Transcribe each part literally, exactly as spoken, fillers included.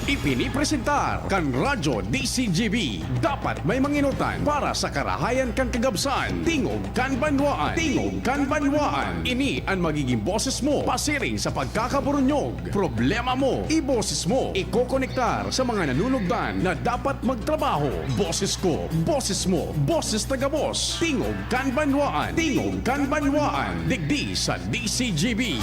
Ipinipresentar kan Radyo D C G B. Dapat may manginutan para sa karahayan kan kagabsan. Tingog kan Banwaan. Tingog kan Banwaan. Ini an magiging boses mo pasiring sa pagkakaburunyog. Problema mo, iboses mo. Ikokonektar sa mga nanunugdan na dapat magtrabaho. Boses ko, boses mo, boses ta gabos. Tingog kan Banwaan. Tingog kan Banwaan. Digdi sa D C G B.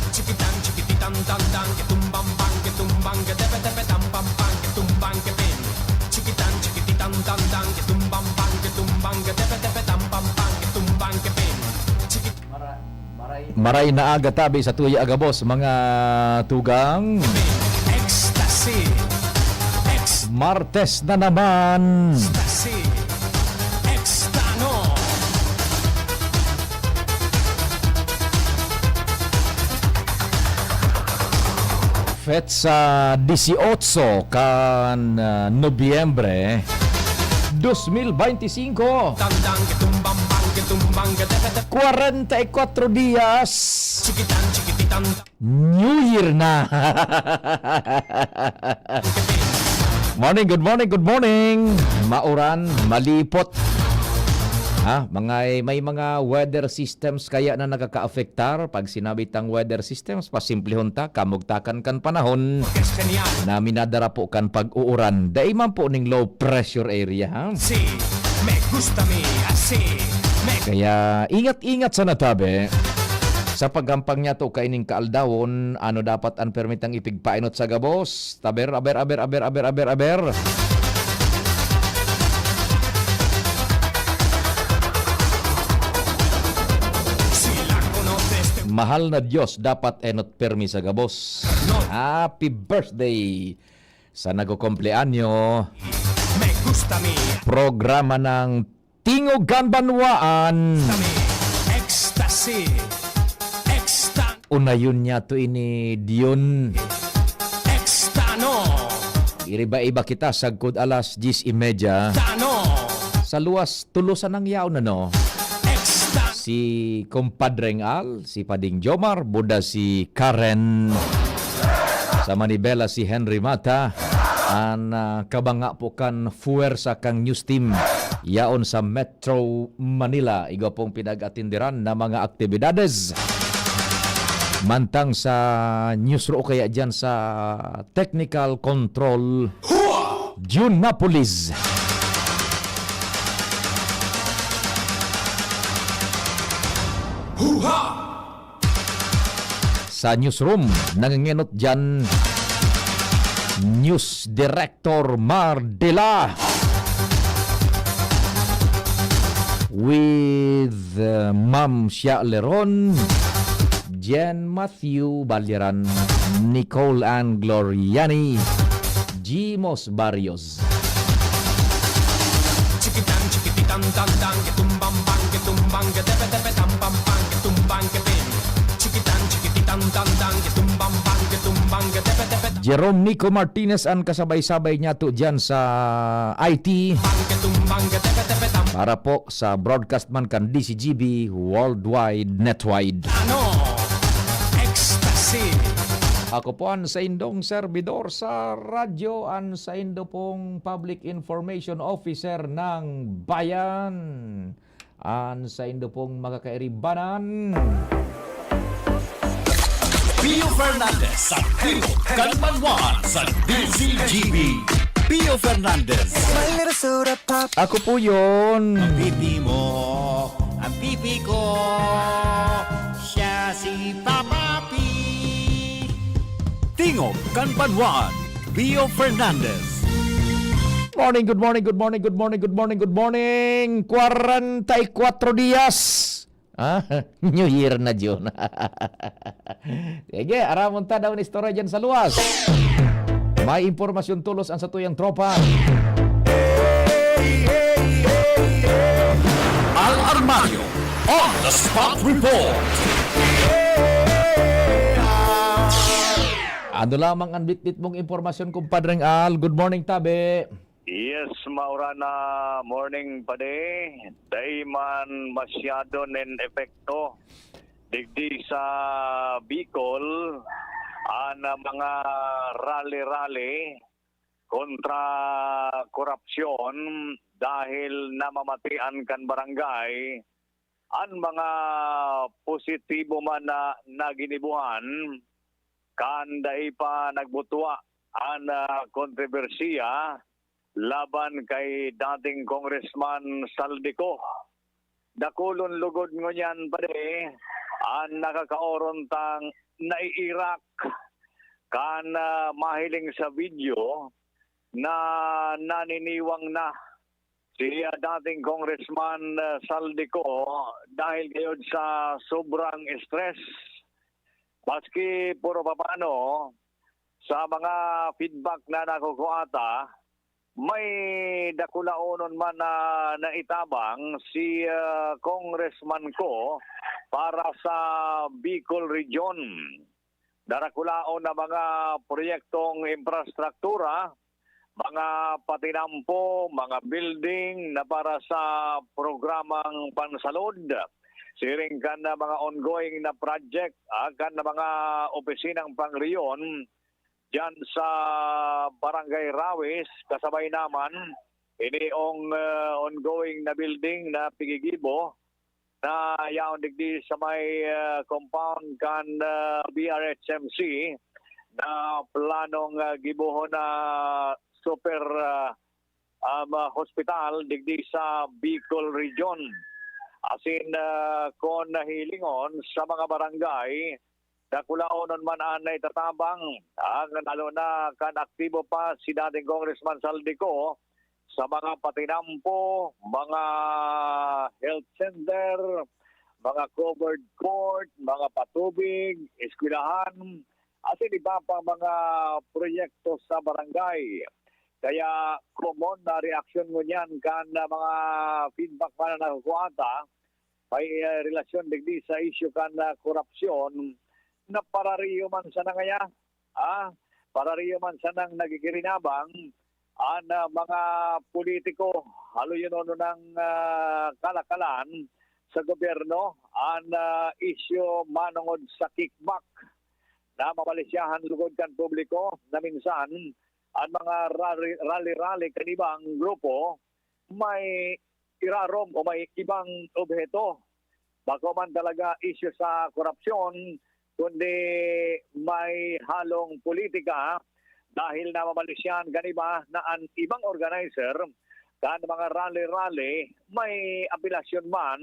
Chikitan, chikititan, dan, dan, ketumbang, bang, ketumbang, ketepe, tepe, tam, pam, pam, ketumbang, kepin. Chikitan, chikititan, dan, dan, ketumbang, bang, ketumbang, ketepe, tepe, tam, pam, pam, ketumbang, kepin. Chikit- Maray na aga tabi sa tuya, gabos, mga tugang. Ecstasy. Ex- Martes na naman. Ecstasy. Extano. Petsa dieciocho kan, ah, Nobyembre, dos mil beintisinko. Tandang, ketumbang, bang, ketumbang, ketepe, Kwarenta y kwatro dias. Chikitan, chikititan. New Year na. Morning, good morning, good morning. Mauran, malipot. Ha, mga, may mga weather systems kaya na nakakaapektar. Pag sinabi tang weather systems, pasimplihon ta, kamugtakan kan panahon na minadara po kan pag-uuran. Dai man po ning low pressure area, ha? Si, me gusta mi, así, me Kaya ingat-ingat sana tabi. Sa paggampang niya to kaining kaaldawon, ano dapat an permitang ipigpainot sa gabos? Taber, aber, aber, aber, aber, aber, aber. Mahal na Diyos, dapat enot permi sa gabos. Happy birthday sa nagkukumpleanyo. Me gusta mi. Programa ng Tingog kan Banwaan. Gusta mi. Ecstasy. Extan- Unayon niya to ini, Dion. Extano. Iriba-iba kita sagkod alas diyes y media. Tano. Sa luwas, tulosan ang yaon, ano? Extan- Si Compadreng Al, si Pading Jomar, buda si Karen. Sa Manibela, si Henry Mata. An, ah, kabanga po kan fuwersa kan news team yaon sa Metro Manila. Igwa pong pinag-atindiran na mga aktibidades. Mantang sa newsroom o kaya dyan sa technical control, Junapolis. Huha! Sa newsroom, nangengenot dyan, News Director Mar Dela with, uh, Ma'am Shia Leron, Jen Matthew Balyaran, Nicole Ann Gloriani, Jimos Barrios. Chikitan, chikititan, tan, tan, ketumbang, bang, ketumbang, ketepe, tepe, tam, pam, pam, ketumbang, kepin. Chikitan, chikititan, tan, tan, ketumbang, bang, ketumbang, ketepe, tepe, tam. Jerome Nico Martinez an kasabay-sabay niyato diyan sa I T. Bang, ketumbang, ketepe, tepe, tam. Para po sa broadcast man kan D C G B Worldwide Netwide. Ano? Ecstasy. Ako po an saindong serbidor sa radyo, an saindo pong public information officer ng bayan, an saindo pong makakairibanan. Pio Fernandez sa Tingog kan Banwaan sa D Z G B. Pio Fernandez. My little soda pop. Ako po yun. Ang pipi mo, ang pipi ko, siya si Papa P. Tingog kan Banwaan, Pio Fernandez. Morning, good morning, good morning, good morning, good morning, good morning. Kwarenta y kwatro dias. Ah, New Year na, Jun. Sige, aramon ta daw ni istorya dyan sa luwas. May impormasyon tulos ang satuyang tropa. Al Armario on Spot Report. Ano lamang ang bitbit mong impormasyon, kumpadreng Al? Good morning, tabi. Yes, maura na morning, padi. Dai man masyado nin epekto digdi sa Bicol an mga rally-rally kontra korupsyon dahil namamatian kan barangay an mga positibo man na, na ginibohan kan dai pa nagbutwa an, ah, kontrobersiya laban kay dating Congressman Saldico. Dakulon lugod ngunyan, pare, an nakakaoron tang naiirak kan, ah, mahiling sa video na naniniwang na si, ah, dating Congressman, ah, Saldico dahil gayod sa sobrang stress. Maski puro papano, sa mga feedback na nakukuha ta, may dakulaonon man na naitabang si, ah, Congressman Co para sa Bicol Region. Darakulaon na mga proyektong infrastruktura, mga patinampo, mga building na para sa programang pansalud, siring kan mga ongoing na project, ah, kan mga opisinang pangrehiyon diyan sa Barangay Rawis, kasabay naman ini ong, ah, ongoing na building na pigigibo na yaon digdi sa may, ah, compound kan, ah, B R H M C na planong, ah, gibohon na super, ah, um, ah, hospital digdi sa Bicol Region. Asin, ah, kon nahilingon sa mga barangay, dakulaonon man an naitatabang, ah, lalo na kan aktibo pa si dating Congressman Saldico sa mga patinampo, mga health center, mga covered court, mga patubig, eskwelahan, asin iba pang mga proyekto sa barangay. Kaya komon na reaksyon ngunyan kan, ah, mga feedback man na nakukuha ta, may, ah, relasyon digdi sa isyu kan, ah, korupsyon na parariyo man sana ngaya, ah, parariyo man sanang nagigirinabang an, ah, mga politiko, haloyonon nang, ah, kalakalan sa gobyerno, an, ah, isyu manongod sa kickback na mamalisyahan lugod kan publiko na minsan an mga rally, rally-rally kan ibang grupo may irarom o may ibang obheto. Bako man talaga isyu sa korupsyon, kundi may halong politika dahil namamalisyahan kan iba na an ibang organizer kan mga rally-rally may apilasyon man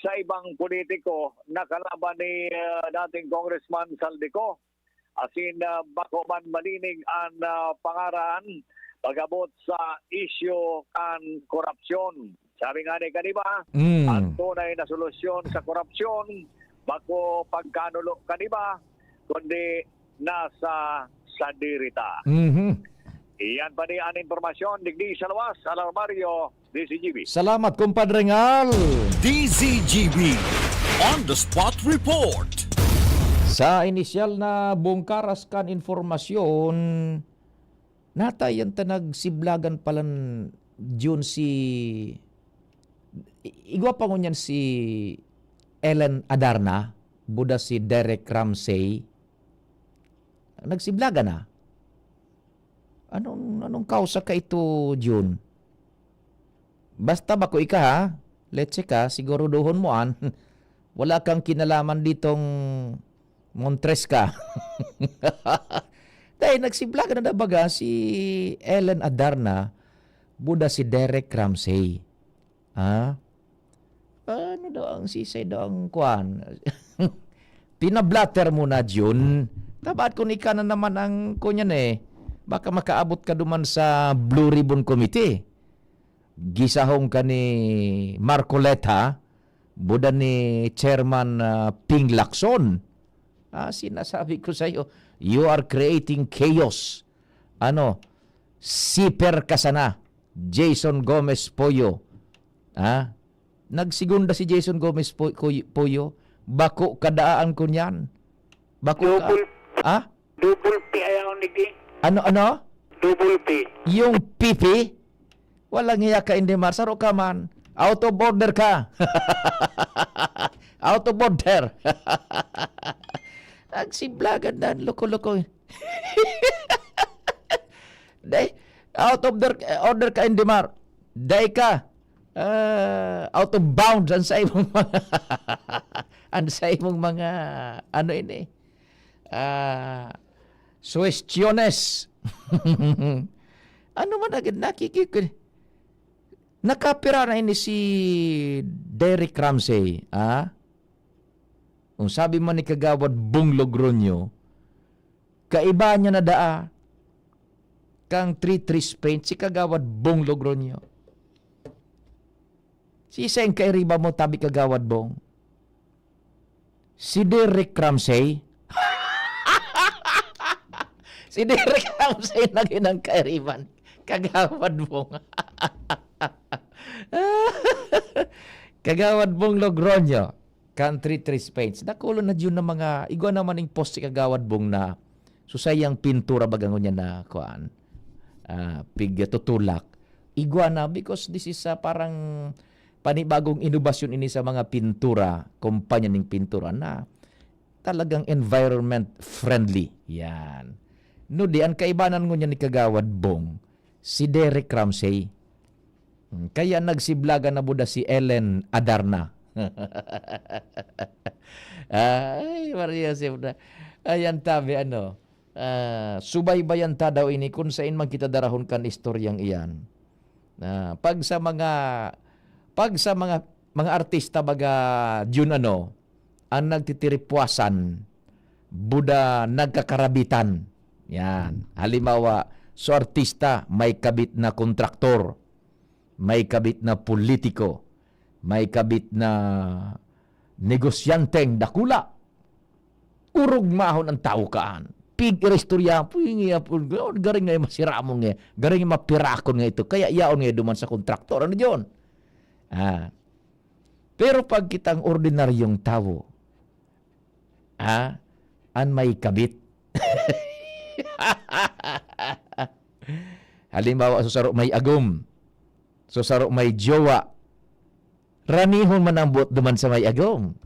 sa ibang politiko na kalaban ni, ah, dating Congressman Saldico. Asin, ah, bako man malinig an, ah, pangaran pag-abot sa isyu kan korupsyon. Sabi nga ni kaniba, Mm. an tunay na solusyon sa korupsyon, bako pagkanulo kaniba, kundi nasa sadiri ta. Mhm. Iyan pa ni an impormasyon digdi sa luwas, Alarmario, D Z G B. Salamat, Kumpadre Ngal. D Z G B On the Spot Report. Sa inisyal na bungkaras kan informasyon, natayan ta nagsiblagan palan Jun si, i-, igwa pa ngunyan si Ellen Adarna, buda si Derek Ramsey. Nagsiblagan na. Anong, anong kausa ka ito, Jun? Basta bako ika, ha? Let's check, ha? Siguro duhon mo, an. Wala kang kinalaman ditong Montres ka. Dahil nagsiblagan na baga si Ellen Adarna, buda si Derek Ramsey. Ha? Ano daw ang sisay daw ang kwan? Pinablatter mo na, Jun. Tabaat kung ika na naman ang kunyan eh. Baka makaabot ka duman sa Blue Ribbon Committee. Gisahong ka ni Marcoleta, buda ni Chairman, ah, Ping Lacson. Ah, sinasabi ko sa'yo, you are creating chaos. Ano, siper ka sana, Jason Gomez Poyo. Ah, Nagsegunda si Jason Gomez Pu-, Cuy-, Puyo. Bako ka daan ko niyan. Bako ka. Double, Ha? double P ayaw nigi. Ano, ano? Double P. Yung pipi? Walang hiya ka, Indimar. Saro ka man. Out of order ka. Out of order. Nagsiblagan na, loko-loko. Day, out of order, order ka, Indimar. Day ka. Ah, out of bounds ang sa imong mga, ang sa imong mga, ano ini? Ah, suwestiyones. Ano man agad nakikik-, nakapira na ini si Derek Ramsey, ah? Kung sabi man ni Kagawad Bong Logroño, kaiba niya na daa kang three three Spain, si Kagawad Bong Logroño. Si Seng kairiba mo, tabi Kagawad Bong. Si Derek Ramsey. Si Derek Ramsey naging ang kairiban. Kagawad Bong. Kagawad Bong Logroño. Country Three Spains. Dakulo na diyon na mga, igwa naman ning post si Kagawad Bong na susayang pintura baga ngunyan na, kuan, ah, pig tutulak. Igwa na because this is, ah, parang panibagong inobasyon ini sa mga pintura, kumpanya ning pintura na talagang environment friendly. Yan. No, di, ang kaibanan ngunyan ni Kagawad Bong, si Derek Ramsey. Hmm, kaya nagsiblagan na buda si Ellen Adarna. Ay, Maria Joseph na. Ayan, tabi, ano, ah, subaybayan ta daw ini kung sain man kita darahon kan istoryang iyan. Ah, pag sa mga, pag sa mga, mga artista, baga, Jun, ano, ang nagtitiripwasan, buda nagkakarabitan. Yan. Halimbawa, so artista, may kabit na kontraktor, may kabit na politiko, may kabit na negosyanteng dakula. Urog mahon ang tawo kaan. Pig-iristorya, puy, nga po, garing nga masiramon nga, garing nga mapirakon nga ito. Kaya yaon nga duman sa kontraktor. Ano yun? Ah. Pero pag kitang ordinaryong tawo, ah, an may kabit. Halimbawa, so saro may agom, so saro may jowa, ranihon man ang buot duman sa may agom.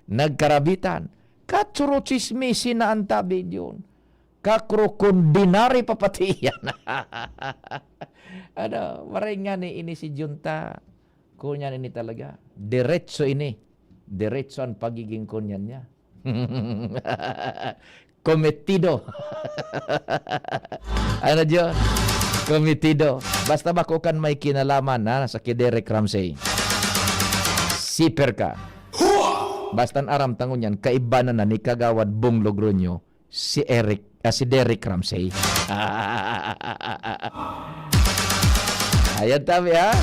Nagkarabitan. Katsuruchismisin na ang tabi diyon. Kakrokondinari pa pati iyan. Ano, maray nga ni ini si Junta. Kunyan ini talaga. Diretso ini. Diretso ang pagiging kunyan niya. Kometido. Ano, Diyo? Kometido. Basta bako kan may kinalaman, ha, sa ki Derek Ramsey. Siper ka. Basta an aram ta ngunyan, kaiba na na ni Kagawad Bong Logroño, si Eric, ah, si Derek Ramsey. Ayan, tabi, ha?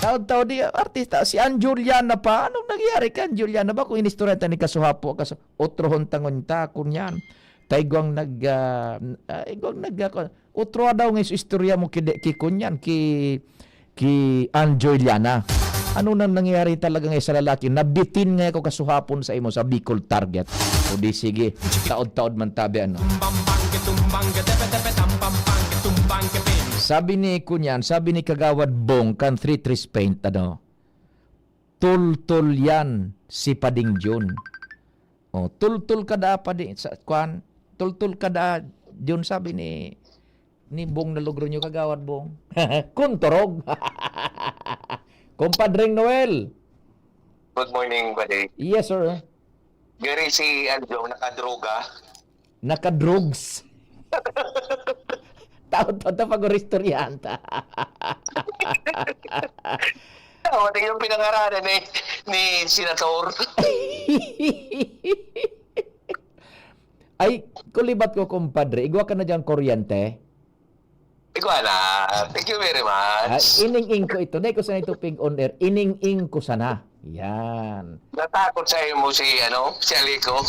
Taon-taon di, artista, si Ann Juliana pa. Anong nangyari kay Ann Juliana ba? Kung inistorya ta ni Kasuhapo, kaso, otrohon ta ngunyan, kunyan. Ta igwang nag, ah, ah, igwang nag, ah, kun-, otro daw nga is-, istorya mo ki de-, ki kunyan, ki, ki Ann Juliana. Ano nang nangyari talaga nga sa lalaki? Nabitin nga ako kasuhapon sa imo sa Bicol Target. O di sige, taod-taod man tabi, ano. Sabi ni kunyan, sabi ni Kagawad Bong, kan three three Spain, ano, tultol yan si Pading Jun. Oh, tultol ka daa pa di, sa, kwan, tultol ka daa, Jun, sabi ni, ni Bong na Logroño, Kagawad Bong. Kuntorog. Kumpadreng Noel. Good morning, buddy. Yes, sir. Gary, si Aljo, nakadroga. Nakadrugs. Taon-taon ta pag-oristoryahan ta. Oo, yung pinangaranan ni, ni Senator. Ay, kulibat ko, kumpadre. Igwa ka na dyan kuryente? Igwa na. Thank you very much. Ay, ining-ing ko ito. Dahil ko sana ito pig on air. Ining-ing ko sana. Yan. Natakot sa imo si, ano, si Aliko.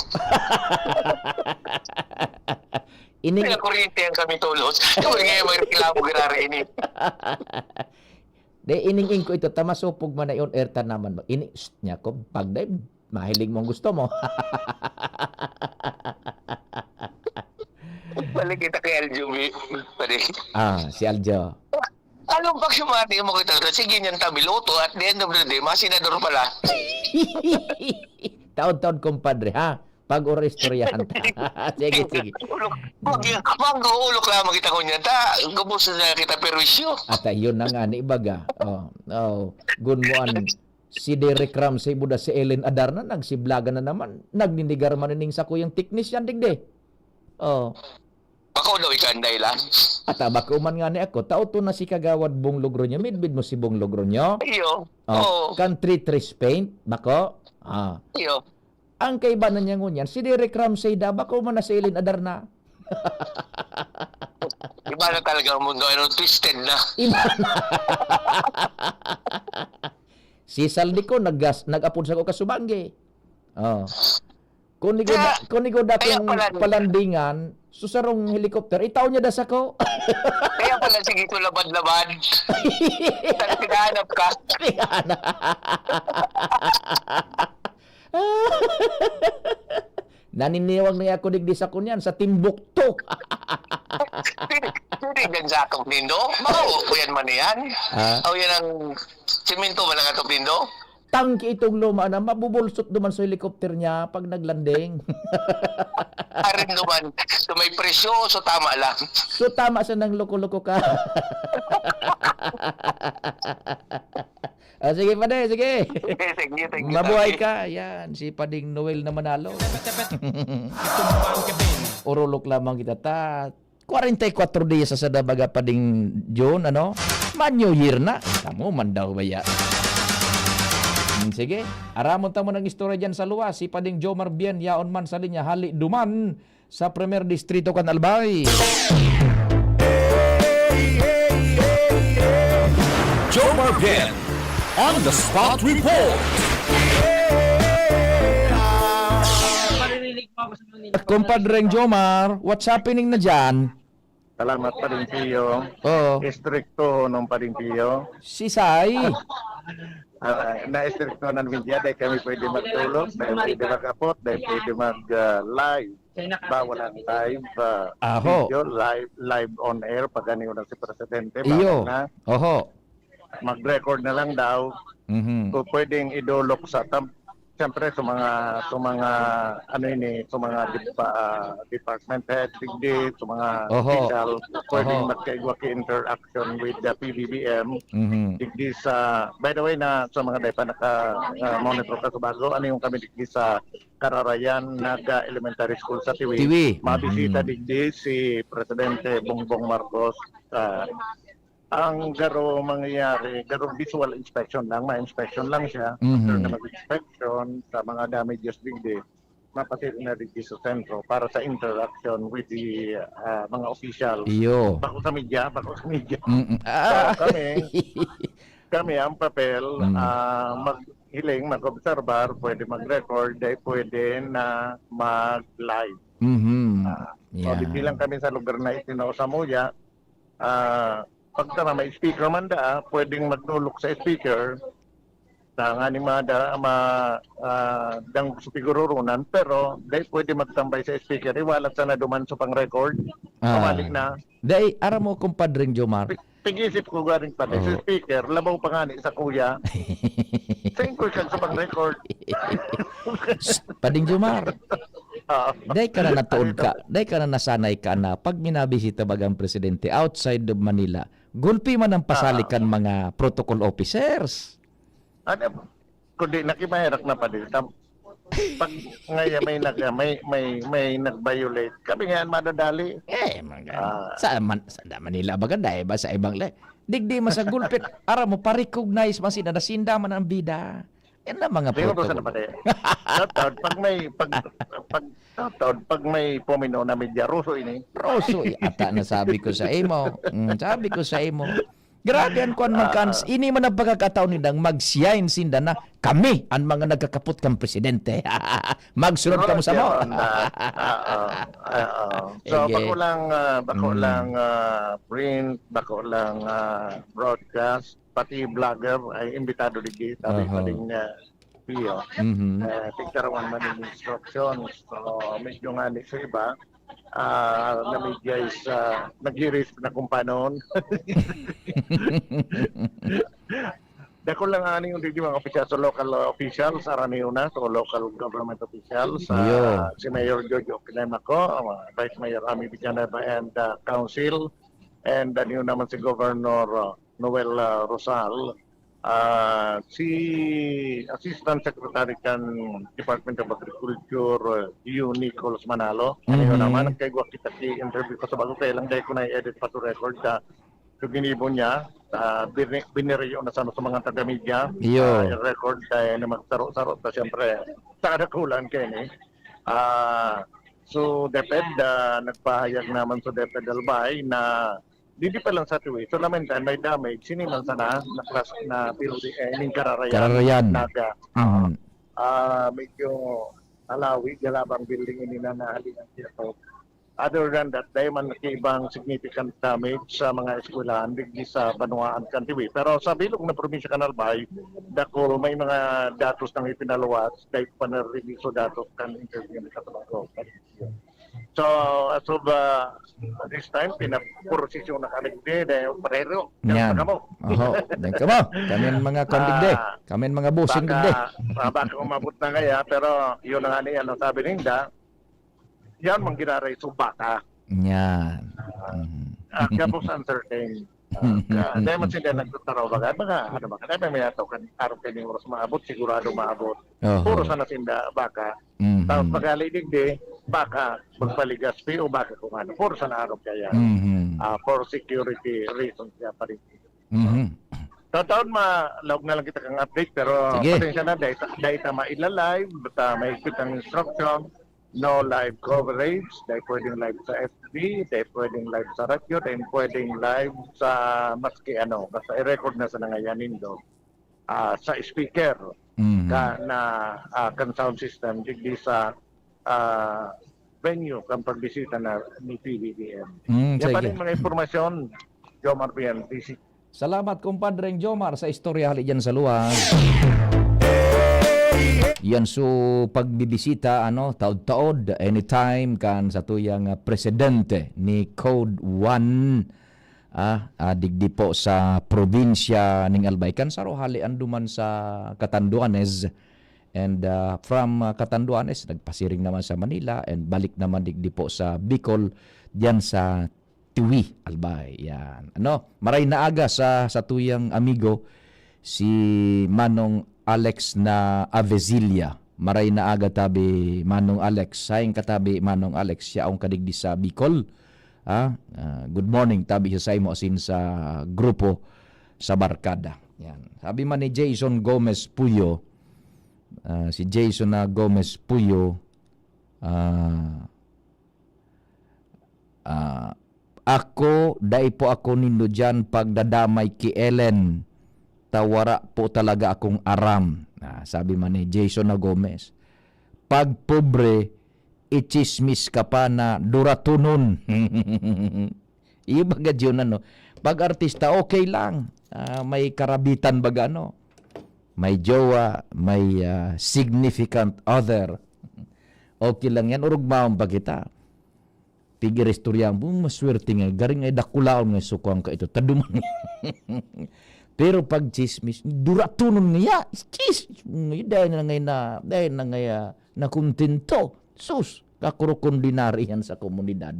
Ining- Kaya kuryente ang kami tulos. Kami ngayon may reklamo, grabe ini. Di, ining-ing ko ito, ta masupog man na on air ta naman. Ini, shh, niya ko, pag dai, mahiling mo ang gusto mo. Balik kita kay Aljo, bi-, pare. Ah, si Aljo. Anong pagsimati mo kita? Sige niyan, tabiloto. At the end of the day, mga senador pala. Taon-taon, kumpadre, ha? Pag-oro istoryahan ta. Sige, sige. Ulok, mag-, mag-uulok lamang kita ngunyan. Ta, gabos na kita perwisyo. At ayun na nga, ni ibaga. Oh, oh. Gunmoan, si Derek Ramsay, buda si Ellen Adarna, nagsiblagan na naman. Nagninigar man ining sakuyang teknisyan, digdi. Oh. Bako daw ika ang dahilan. Ata, bako man nga ni ako. Tao to na si Kagawad Bong Logronyo. Midbid mo si Bong Logronyo? Iyo. Oh, Oo. Kan three three paint, bako? Ah. Iyo. Ang kaibanan niya ngunyan, si Derek Ramsay da, bako man na si Ellen Adarna. Iba na talaga ang mundo. Ano, twisted na. Iba na. Si Saldico, naggas-, nag-apod sa ko kasubanggi. Oh. Kung nigo Kaya, da-, kung nigo da kaya akong pala ni- palandingan, so sarong helicopter, itaw niya da sa ko. Kaya pala, sige, ito labad-labad. Saan pinahanap ka? Pinahanap. Naniniwag na ako digdi sa kunyan, sa Timbuktu. Pwede, pwede dyan sa atong nindo? Baka o, o yan man yan. Ha? O yan ang simento man ang atong nindo? Tangke itong luma na mabubulsot duman sa helicopter niya pag naglanding. Arin duman, so may presyo, so tama lang. So tama sa nang loko-loko ka. Ah, sige, pade, sige. Sige, thank you, thank you, Mabuhay Tati. Ka. Yan, si Pading Noel na manalo. Urulok lamang kita, ta. Kwarenta y kwatro dias sa sada baga, Pading June, ano? Ma-New Year na. Tamo man daw ba ya? Hmm, sige. Aramon tamo ng istorya dyan sa luwas. Si Pading Jomar Bien, yaon man sa linya. Hali duman sa Primer Distrito kan Albay. Jomar Bien on the spot report. Maririnig mo ako sa mga nila. Kumpadreng Jomar, what's happening na dyan? Salamat, Pading Pio. Oo. Istrikto nung Pading Pio. Si Sai. Ah, na-istrikto na namin dyan, dahil kami pwede magtulog, dahil pwede mag-apot, dahil pwede mag, ah, live. Bawal ang live, ah, Aho. Video, live, live on air, pag ano na si Presidente, Iyo. Bawal na. Oho. Mag-record na lang daw. Mhm. Kung pwedeng idulok sa tam-, siyempre, sa mga, sa mga, ano ini, sa mga dep-, ah, department head, digdi, sa mga Oho. Official, pwedeng Oho. Magkaigwa ki interaction with the P B B M, Mhm. Digdi sa, by the way, na sa mga dai pa naka, ah, monitor ka sa bago, ano yung kami digdi sa Kararayan Naga Elementary School sa Tiwi. Tiwi. Mabisita Mhm. Digdi si Presidente Bongbong Marcos. Ah, ang garo mangyayari, garo visual inspection lang, ma-inspection lang siya. Mhm. After na mag-inspection sa mga damages digdi, mapasok na digdi sa sentro para sa interaction with the, ah, mga officials. Iyo. Bako sa media, bako sa media. Mm-mm. So, Ah. kami, kami ang papel, Mm. ah, maghiling, mag-obserbar, pwede mag-record, dahil pwede na mag-live. Mhm. Ah, so, Yeah. Bilang kami sa lugar na itinaw sa Muya, ah, pagka may speaker man da, pwedeng magdulok sa speaker. Tanganing mada-, ma-, ah, dangog sa pigururunan, pero dai pwede magtambay sa speaker. Iwalat sana duman sa pang-record. Ah. Pamalik na. Dai, aram mo, kumpadring Jomar. Pi-, pig-isip ko garing pati sa Oo. Speaker, labaw pa nga ni sa kuya. Sa ingoy kag sa pang-record. Psst, Pading Jomar. Ah. Dai ka na natuod ka, dai ka na nasanay ka na pag minabisita bagang presidente outside of Manila, gulpi man ang pasali Ah. kan mga protocol officers. Ano, kundi nakimaherak na pa din. Tam-, pag ngayon may nag-, may, may, may nag-violate, kami ngayon madadali. Eh, mga Ah. sa Man-, sa Manila baga, dai ba sa ibang le-, digdi man sa gulpit, aram mo, pa-recognize man sila, nasinda man ang bida. Yan ang mga Siguro sa protocol. Napatay. Taod-taod, pag may, pag, pag, taod-taod, pag may pumino na medya roso ini. Roso, ata na sabi ko sa imo. Mm, sabi ko sa imo. Grabe an kuwan man kan, Ah. ini man ang pagkakataon nindang mag-shine sinda na kami an mga nagkakapot kan presidente. Magsunod kamo Sunod samo. yun, ah, oo, oo. So, Sige. bako lang, ah, bako Mm. lang, ah, print, bako lang, ah, broadcast, pati vlogger ay imbitado digdi, sabi Aha. pa rin niya, Pio. Mhm. Eh, tigkaroon man yung instructions. So, medyo nga ni sa iba, ah, na media is, ah, nag-i-risk na kung paano. Dako lang ani yung digdi mga opisyal, so local officials, aram niyo na, so local government officials, Iyo. ah, si Mayor Jojo Kinema ko, ah, Vice Mayor Ami Villanueva, and, ah, Council, and, ah, yun naman si Governor, ah, Noel, ah, Rosal, ah, si Assistant Secretary kan Department of Agriculture, ah, Yu Nichols Manalo. Ano yun Mhm. naman, kay gwa kita ki-interview ko sa bago, kaya lang dahil ko na-edit pa to record, ah, So, ginibo niya, ah, bini-, biniriyo na sa, sa mga taga-media, Iyo. ah, yung record kaya na magsaro-saro ta, siyempre, sa kadakulan kayo ni. Ah, so, DepEd, ah, nagpahayag naman sa DepEd Albay na didi pa lang sa tuwi. So, laman tayo, may damage. Sini man sana na class na building, eh, ining kararayan. Kararayan. Naga. Mhm. Ah, medyo halawi, galabang building ini na nahalian siya. So, other than that, dai man nagkaibang significant damage sa mga eskwelahan digdi sa banwaan kan Tiwi. Pero sa bilog na probinsya kan Albay, dakul may mga datos nang ipinaluwas, dai pa na-release so datos kan interview ni Katabang Government. So, as of, uh, this time, pinaprosesyon na kami digdi, dahil parero, Yan. Kamo. Oho, dahil kamo. Kami ang mga kwan digdi. Ah, Kami ang mga bossing baka, digdi. ah, baka umabot na kaya, pero yun na nga ni, ano, sabi ninda, yan mang giraray so baka. Yan. Mhm. Ah, gabos uncertain. Ah, ka-, dahil man sila nagtataraw, baga, mga, ano, mga, dahil may ato kan, araw kayo oras maabot, sigurado maabot. Oho. Puro sana sinda, baka. Mhm. Tapos magali digdi, baka, magpaligas, o baka kung ano. Puro sana araw kaya. Mhm. Ah, for security reasons, kaya pa rin. Mhm. Sa taon, ma-, laog na lang kita kang update, pero Sige. pasensya na, dahil ta-, dahil ta maila-live, basta may kitang instruction, no live coverage, dahil pwedeng live sa F B, dahil pwedeng live sa radyo, dahil pwedeng live sa maski ano, basta i-record na sa nangayan nindo, ah, sa speaker Mhm. ka na, ah, kan sound system, digdi sa, ah, venue kan pagbisita na ni P B B M. Mm, Yan pa sige. rin mga impormasyon, Jomar P N T C. Salamat, Compadre Jomar, sa istorya hali dyan sa luwas. Yan, so, pagbibisita, ano, taod-taod, anytime, kan sa tuyang, ah, presidente ni Code One, ah, ah, digdi po sa probinsya ning Albay. Kan saro hali anduman sa Catanduanes. And, ah, from, ah, Catanduanes, nagpasiring naman sa Manila and balik naman digdi po sa Bicol, diyan sa Tiwi, Albay. Yan. Ano, maray na aga sa, sa tuyang amigo, si Manong Alex na Avezilla. Maray na aga, tabi, Manong Alex. Saing ka, tabi, Manong Alex, siya ang kadigdi sa Bicol. Ah, ah, good morning, tabi siya sa imo, asin sa grupo sa Barkada. Yan. Sabi man ni Jason Gomez Puyo, ah, si Jason na Gomez Puyo, ah, ah, "Ako, dai po ako nindo diyan pagdadamay ki Ellen, ta wara po talaga akong aram." Ah, sabi man ni Jason na Gomez, "Pag pobre, ichismis ka pa na duratunon." Iyo baga yun, ano? Pag artista, okay lang. Ah, may karabitan baga, ano? May jowa, may, ah, significant other. Okay lang yan, urugmaon pa kita. Pig-iristorya mo, "Maswerte nga, garing ay dakulaon nga suko ang kaito, taduman." Pero pag chismis, duratunon nga ya, chis, dahil na ngay na, dahil na ngay, ah, nakontento. Sus, kakurukundinari yan sa komunidad.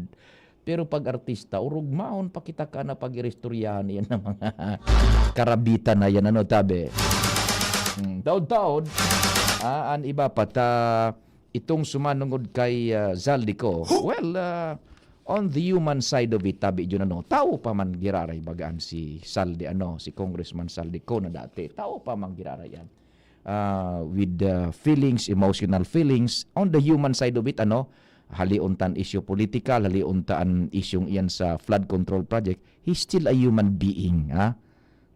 Pero pag artista, urugmaon pa kita ka na pag-iristoryahan yan ng mga karabitan na yan, ano, tabi? Hmm, taod-taod, ah, an iba pa ta, itong sumanungod kay, ah, Zaldy Co. Well, ah, on the human side of it, tabi yun, ano, tao pa man giraray bagaan si Zaldy, ano, si Congressman Zaldy Co na dati, tao pa man giraray yan. Ah, with, ah, feelings, emotional feelings. On the human side of it, ano, halion ta an issue political, halion ta an isyung iyan sa flood control project, he's still a human being, ha?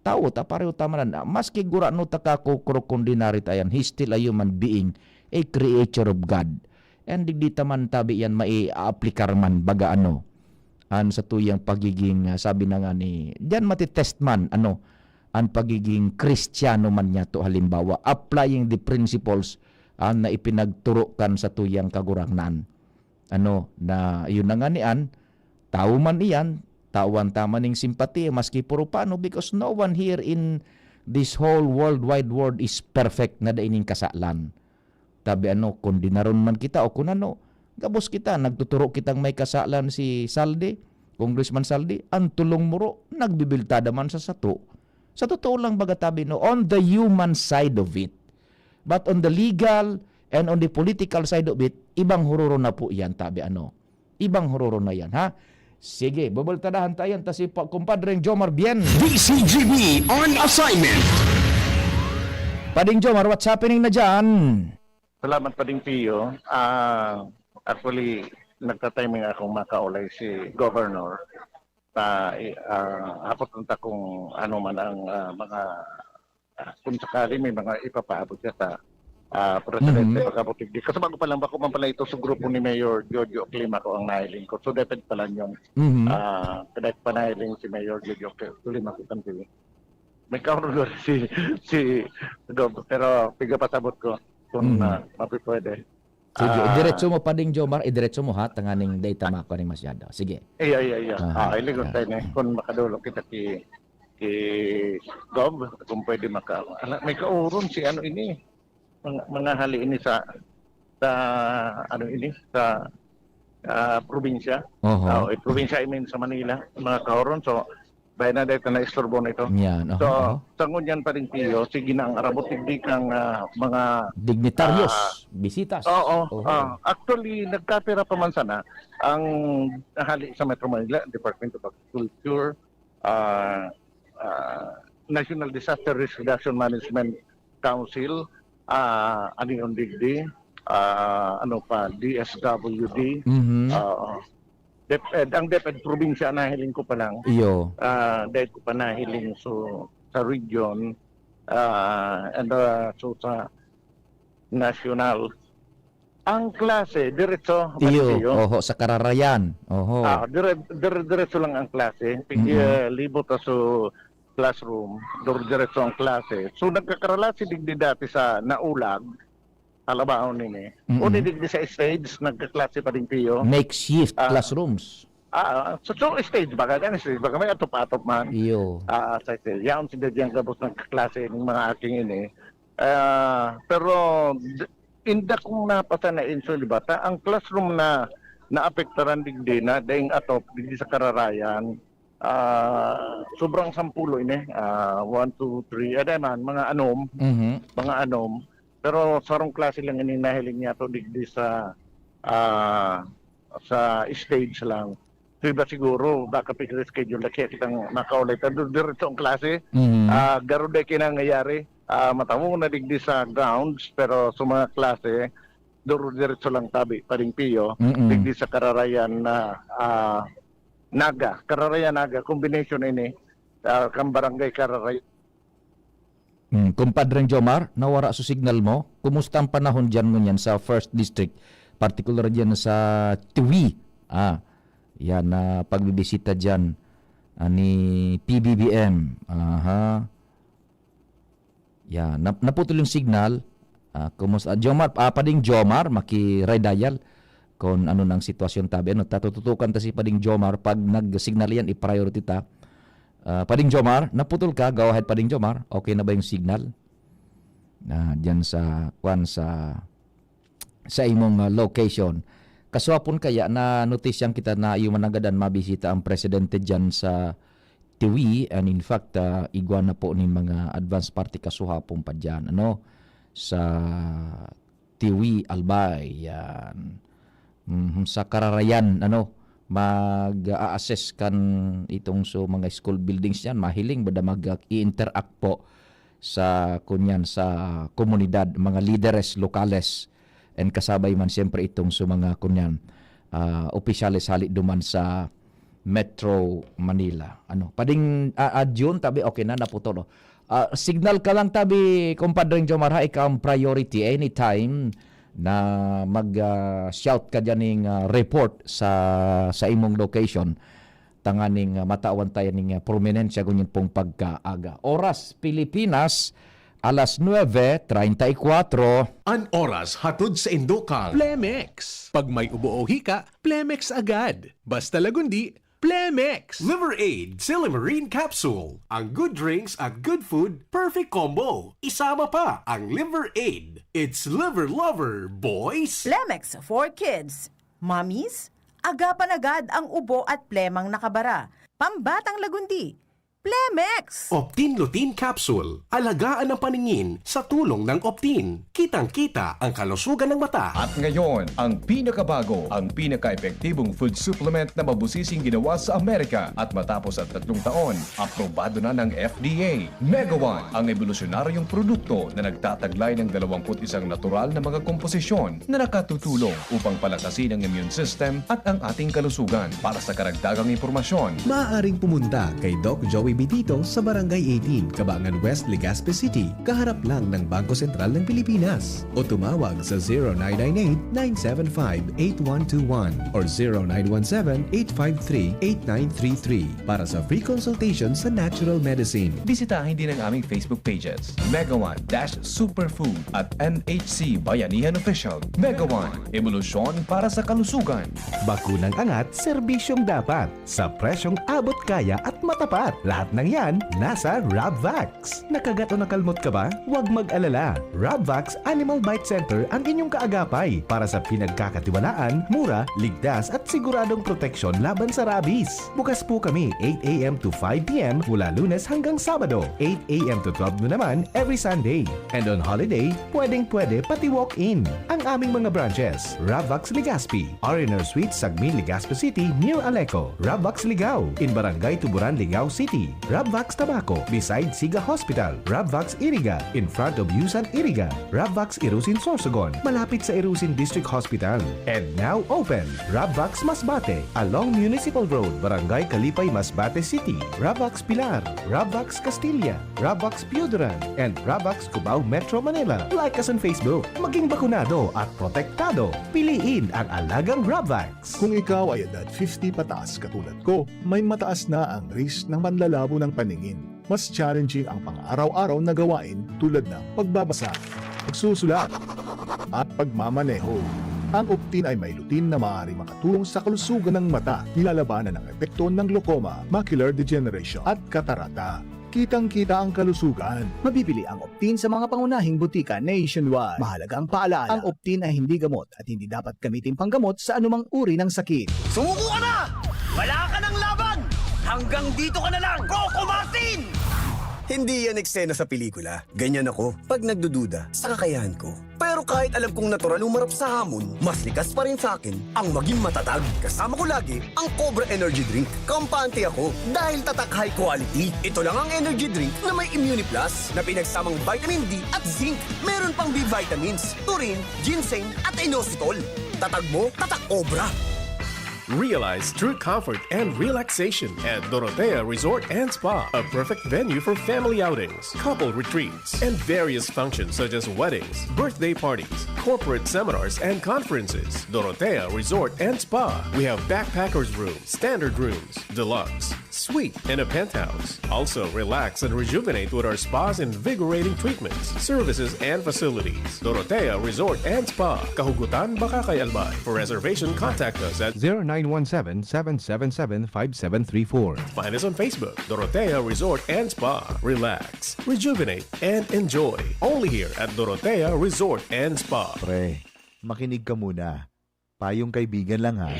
Tawo ta, pareho ta man. Maski gurano ta ka, kukurukundinari ta yan, he's still a human being, a creature of God. And digdi ta man tabi yan mai-aaplikar man, baga ano, an satuyang pagiging, ah, sabi na nga ni, diyan matitest man, ano, an pagiging Kristiyano man niya to, halimbawa, applying the principles, ah, na ipinagturo kan satuyang Kagurangnan. Ano, na yun na nga ni an, tawo man iyan, tawan ta man ning simpatiya, maski puro pano, because no one here in this whole world wide world is perfect na dai ning kasalan. Tabi ano, kundinaron man kita o kun ano, gabos kita, nagtuturo kitang may kasalan si Saldi, Congressman Saldi, ang tulong muro, nagbibiltada man sa sato. Sa totoo lang, baga tabi, no, on the human side of it. But on the legal and on the political side of it, ibang hororo na po yan, tabi ano. Ibang hororo na yan, ha? Sige, bubultadahan tayo yan. Ta si Pa-, kumpadreng Jomar Bien. D C G B on assignment. Pading Jomar, what's happening na dyan? Salamat, Pading Pio. Ah, actually, nagtatiming akong makaulay si Governor. Ta, i-, ah, hapot unta kung ano man ang, ah, mga, ah, kung sakali may mga ipapaabot siya sa, ah, presidente, Mhm. pagkabot digdi. Kasi bago pa lang, bako man pala ito sa grupo ni Mayor Jojo Climaco ang nahiling ko. So, dapat pala yung, Mhm. ah, kadahit pa nahiling si Mayor Jojo Climaco kan may kaurulor si, si Gov, pero pigapasabot ko kung, Mhm. ah, mapipwede. Sige, Ah. idiretso mo, Pading Jomar, idiretso mo, ha, tanganing dai ta makuha ning masyado. Sige. Iya, iya, iya. Aha, Ah, iligon iya. tayo na. Kung makadulog kita ki, ki Gov, kung pwede maka-, ala, may kauron si ano ini. Mga, mga hali ini sa, sa, ano ini, sa, ah, probinsya. Oho. Ah, eh, probinsya, I mean, sa Manila, mga kauron. So, bayan na dito na isturbo na ito. Yan, oho, So, oho. sa ngunyan pa rin, Pio, sige na ang arabot, hindi kang, ah, mga, Dignitaryos, ah, bisitas. Oo, Oho. ah, actually, nagkapira pa man sana ang hali sa Metro Manila, Department of Agriculture, ah, ah, National Disaster Risk Reduction Management Council, ah, ano yung digdi, ah, ano pa, D S W D, Mhm. ah, DepEd, ang DepEd probinsya, nahiling ko pa lang. Iyo. Ah, dahil ko pa nahiling so, sa region, ah, and, ah, so sa national. Ang klase, diretso, Iyo, Marisio. Oho, sa kararayan. Oho. Ah, dire-, dire-, diretso lang ang klase. Pig-, Mm-mm. eh, libot sa classroom, dire-, diretso ang klase. So, nagkakaralasi digdi dati sa naulag, Alabahon nini. Mm-mm. O di digdi sa stage, nagkaklase pa din, Pio. Makeshift Ah. classrooms. Ah, ah. So, so stage, baka gani stage, baka may atop-atop man. Iyo. Ah, sa stage. Yaon si Daddy ang gabos ng klase ng mga aking ini. Ah, pero d-, inda kong napasa na insulibata, ang classroom na naapektaran digdi na, daing atop, digdi sa kararayan, ah, sobrang sampulo ini. Ah, one, two, three, eh, di man, mga anom, Mhm. mga anom. Pero sarong klase lang ini nahiling niya to digdi sa, ah, sa stage lang. So, iba siguro, baka pag-reschedule na kaya kitang makaulit. Ando diretso ang klase. Mhm. Ah, garo day kinangayari. Ah, matamo na digdi sa grounds, pero sa mga klase, duro diretso lang tabi, Paring Pio, Mm-mm. digdi sa kararayan na, ah, Naga. Kararayan Naga, combination ini, ah, kang barangay Kararayan. Hmm, Kumpadreng Jomar, nawara so signal mo. Kumusta ang panahon diyan ngunyan sa First District, partikular diyan sa Tiwi? Ah, yan, na pagbibisita diyan, ah, ni P B B M. Aha. Yan, nap-, naputol yung signal. Ah, kumusta? Jomar, ah, Pading Jomar, maki-redial kung ano nang sitwasyon tabi. Ano, tatututukan ta si Pading Jomar. Pag nag-signal yan, i-priority ta. Ah, Pading Jomar, naputol ka. Go ahead, Pading Jomar. Okay na ba yung signal? Ah, diyan sa, kwan, sa, sa imong, ah, location. Kasuhapon kaya na notisyang kita na iyo managadan mabisita ang presidente diyan sa Tiwi, and in fact, ah, igwa na po nin mga advance party kasuhapon pa diyan, ano, sa Tiwi, Albay, yan. Mhm, sa kararayan, ano, mag-a-assess kan itong so mga school buildings yan, mahiling bada mag-i-interact po sa, kunyan, sa komunidad, mga lideres lokales, and kasabay man siyempre itong so mga, kunyan, ah, opisyales hali duman sa, Metro Manila. Ano, pading, ah, ah, June, tabi, okay na, naputol, oh. Ah, signal ka lang, tabi, Compadre Jomar, ha, ikaw ang priority anytime na mag, ah, shout ka dyan ning, ah, report sa, sa imong location. Tanganing, ah, matawan tayo ning, ah, prominensya ngunyan pong pagkaaga. Oras, Pilipinas, alas nuebe treinta y cuatro. An oras hatod sa indo kan Plemex. Pag may ubo o hika, Plemex agad. Basta Lagundi, Plemex! Liver Aid, Silimarin Capsule. Ang good drinks at good food, perfect combo. Isama pa ang Liver Aid. It's Liver Lover, boys! Plemex for kids. Mommies, agapan agad ang ubo at plemang nakabara. Pambatang Lagundi, Plemex! Optin Lutein Capsule. Alagaan ang paningin sa tulong ng Optin. Kitang-kita ang kalusugan ng mata. At ngayon, ang pinakabago, ang pinaka-epektibong food supplement na mabusising ginawa sa Amerika. At matapos ang tatlong taon, aprobado na ng F D A. Mega One, ang ebolusyonaryong produkto na nagtataglay ng dalawamput isang natural na mga komposisyon na nakatutulong upang palakasin ang immune system at ang ating kalusugan. Para sa karagdagang impormasyon, maaaring pumunta kay Doc Joey Bitito sa Barangay eighteen, Cabangan West, Legazpi City, kaharap lang ng Bangko Sentral ng Pilipinas. O tumawag sa zero nine nine eight, nine seven five, eight one two one or zero nine one seven, eight five three, eight nine three three para sa free consultation sa natural medicine. Bisitahin din ang aming Facebook pages, Mega One dash Superfood at N H C Bayanihan Official. Mega One, ebolusyon para sa kalusugan. Bakunang angat, serbisyong dapat, sa presyong abot kaya at matapat. Lahat ng yan, nasa Rabvax. Nakagat o nakalmot ka ba? Huwag mag-alala. Rabvax Animal Bite Center ang inyong kaagapay para sa pinagkakatiwalaan, mura, ligtas at siguradong proteksyon laban sa rabies. Bukas po kami eight a m to five p m mula Lunes hanggang Sabado, eight a m to twelve noon naman every Sunday. And on holiday, pwedeng-pwede pati walk-in. Ang aming mga branches, Rabvax Legazpi, R and R Suite, Sagmin, Legazpi City, near Aleco, Rabvax Ligao, in Barangay Tuburan, Ligao City, Rabvax Tabaco, beside Siga Hospital, Rabvax Iriga, in front of Yusan Iriga, Rabvax Irusin Sorsogon, malapit sa Irusin District Hospital. And now open, Rabvax Masbate, along Municipal Road, Barangay Kalipay, Masbate City, Rabvax Pilar, Rabvax Castilla, Rabvax Pioduran, and Rabvax Cubao, Metro Manila. Like us on Facebook. Maging bakunado at protektado. Piliin ang alagang Rabvax. Kung ikaw ay edad fifty pataas katulad ko, may mataas na ang risk ng panlalabo ng paningin. Mas challenging ang pang-araw-araw na gawain tulad ng pagbabasa, pagsusulat, at pagmamaneho. Ang Optin ay may lutein na maaaring makatulong sa kalusugan ng mata, nilalabanan ang epekto ng glaucoma, macular degeneration, at katarata. Kitang-kita ang kalusugan. Mabibili ang Optin sa mga pangunahing butika nationwide. Mahalagang paalala, ang Optin ay hindi gamot at hindi dapat gamitin panggamot sa anumang uri ng sakit. Sumuko ka na! Wala ka ng laban! Hanggang dito ka na lang, Coco Martin! Hindi yan eksena sa pelikula. Ganyan ako pag nagdududa sa kakayahan ko. Pero kahit alam kong natural humarap sa hamon, mas likas pa rin sa akin ang maging matatag. Kasama ko lagi ang Cobra Energy Drink. Kampante ako dahil tatak high quality. Ito lang ang energy drink na may Immuniplus na pinagsamang vitamin D at zinc. Meron pang B vitamins, taurine, ginseng at inositol. Tatag mo, tatak Cobra! Realize true comfort and relaxation at Dorotea Resort and Spa, a perfect venue for family outings, couple retreats, and various functions such as weddings, birthday parties, corporate seminars, and conferences. Dorotea Resort and Spa. We have backpackers room, standard rooms, deluxe, suite, and a penthouse. Also, relax and rejuvenate with our spa's invigorating treatments, services, and facilities. Dorotea Resort and Spa, Kahugutan, Bacacay, Albay. For reservation, contact us at zero nine one seven, seven seven seven, five seven three four. Find us on Facebook, Dorotea Resort and Spa. Relax, rejuvenate, and enjoy. Only here at Dorotea Resort and Spa. Pre, makinig ka muna. Payong kaibigan lang, ha.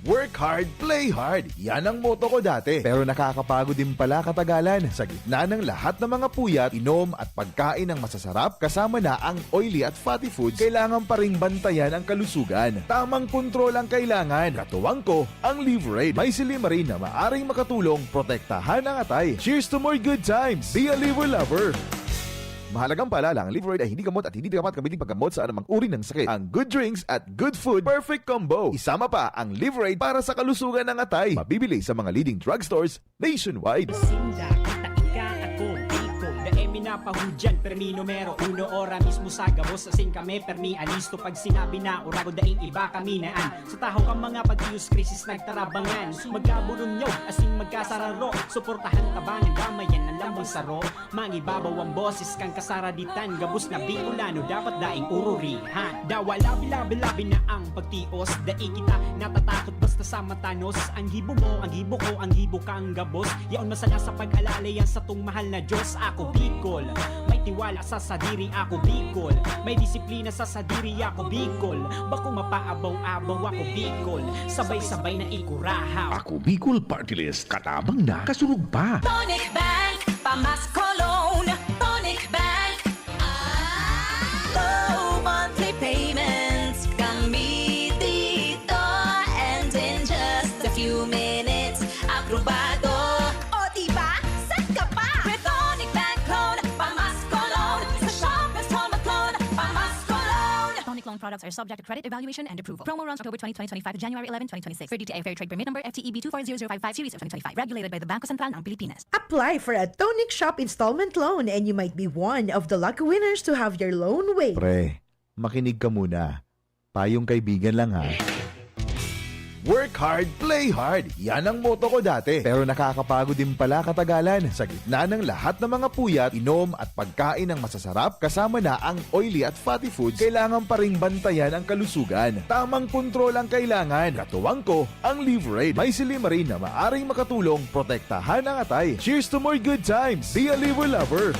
Work hard, play hard. Yan ang motto ko dati. Pero nakakapagod din pala katagalan. Sa gitna ng lahat ng mga puyat, inom at pagkain ng masasarap, kasama na ang oily at fatty foods, kailangan pa ring bantayan ang kalusugan. Tamang kontrol ang kailangan. Katuwang ko, ang Liver Aid. May silymarin na maaring makatulong protektahan ang atay. Cheers to more good times! Be a Liver Lover! Mahalagang paalala, ang Liverade ay hindi gamot at hindi dapat gamitin paggamot sa anumang uri ng sakit. Ang good drinks at good food, perfect combo. Isama pa ang Liverade para sa kalusugan ng atay. Mabibili sa mga leading drugstores nationwide. Sinda, kita ika, ako, Bicol. Dai mi napahudyan, permi numero uno, ora mismo sa gabos, asin kami, permi alisto. Pag sinabi na, urago, daing iba kami naan. Sa tahaw kan mga pagtiyos, krisis nagtarabangan. Magkaburunyaw, asin magkasararo. Suportahan, tabangan, damayan, ang lambang saro. Mangibabaw ang boses kan kasaraditan, gabos na Bicolano dapat daing ururihan. Dawa labi-labi-labi na ang pagtios, dai kita natatakot basta sa matanos. Ang gibo mo, ang gibo ko, ang gibo kang gabos. Yaon masala sa pag-alala yan satong mahal na Diyos. Ako Bicol, may tiwala sa sadiri. Ako Bicol, may disiplina sa sadiri. Ako Bicol, bako mapaabaw-abaw. Ako Bicol, sabay-sabay na ikurahaw. Ako Bicol Party List, katabang na, kasurog pa. Tonic Bank, pamasko loan. Tonic Bank. Low monthly payments. Kami dito. And in just a few minutes, aprobado. O diba? Saan ka pa? With Tonic Bank Loan, pamasko loan. Sa Shoppers Home at Loan, pamasko loan. Tonic loan products are subject to credit evaluation and approval. Promo runs October twenty, twenty twenty-five to January eleven, twenty twenty-six. Per D T I Fair Trade Permit Number F T E B two four zero zero five five series of twenty twenty-five. Regulated by the Bangko Sentral ng Pilipinas. Apply for a Tonic Shop installment loan and you might be one of the lucky winners to have your loan waived. Pre, makinig ka muna. Payong kaibigan lang, ha. Work hard, play hard. Yan ang motto ko dati. Pero nakakapagod din pala katagalan. Sa gitna ng lahat ng mga puyat, inom at pagkain ng masasarap, kasama na ang oily at fatty foods, kailangan pa ring bantayan ang kalusugan. Tamang kontrol ang kailangan. Katuwang ko, ang Liverade. May silymarin na maaring makatulong protektahan ang atay. Cheers to more good times! Be a Liver Lover!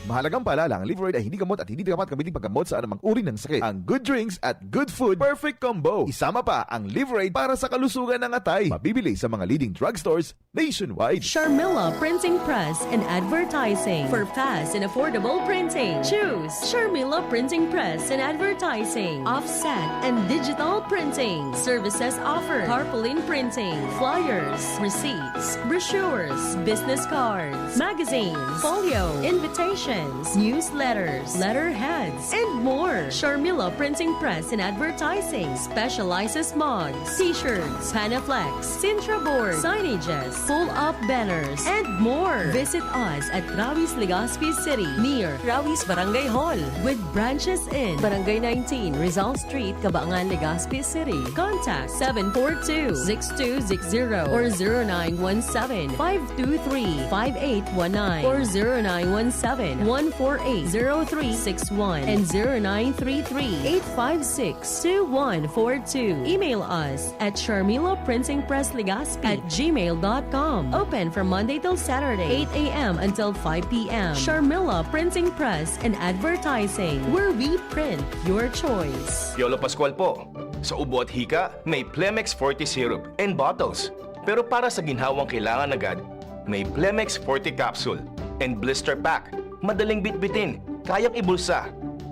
Mahalagang paalala, ang Liverade ay hindi gamot at hindi dapat gamitin paggamot sa anumang uri ng sakit. Ang good drinks at good food, perfect combo. Isama pa ang Liverade para sa kalusugan ng atay. Mabibili sa mga leading drugstores nationwide. Sharmila Printing Press and Advertising. For fast and affordable printing, choose Sharmila Printing Press and Advertising. Offset and digital printing. Services offered: tarpaulin printing, flyers, receipts, brochures, business cards, magazines, folio, invitations, newsletters, letterheads, and more. Sharmila Printing Press and Advertising specializes mugs, t-shirts, Panaflex, Sintra board, signages, pull-up banners, and more. Visit us at Rawis, Legazpi City, near Rawis Barangay Hall, with branches in Barangay nineteen, Rizal Street, Cabaangan, Legazpi City. Contact seven four two, six two six zero or zero nine one seven, five two three, five eight one nine or zero nine one seven, one four eight, zero three six one and zero nine three three, eight five six, two one four two. Email us at Sharmila Printing Press Legazpi at gmail dot com. Open from Monday till Saturday, eight a m until five p m. Sharmila Printing Press and Advertising, where we print your choice. Piolo Pascual po. Sa ubo at hika, may Plemex Forte Syrup and bottles. Pero para sa ginhawang kailangan agad, may Plemex Forte Capsule and Blister Pack. Madaling bitbitin, kayang ibulsa.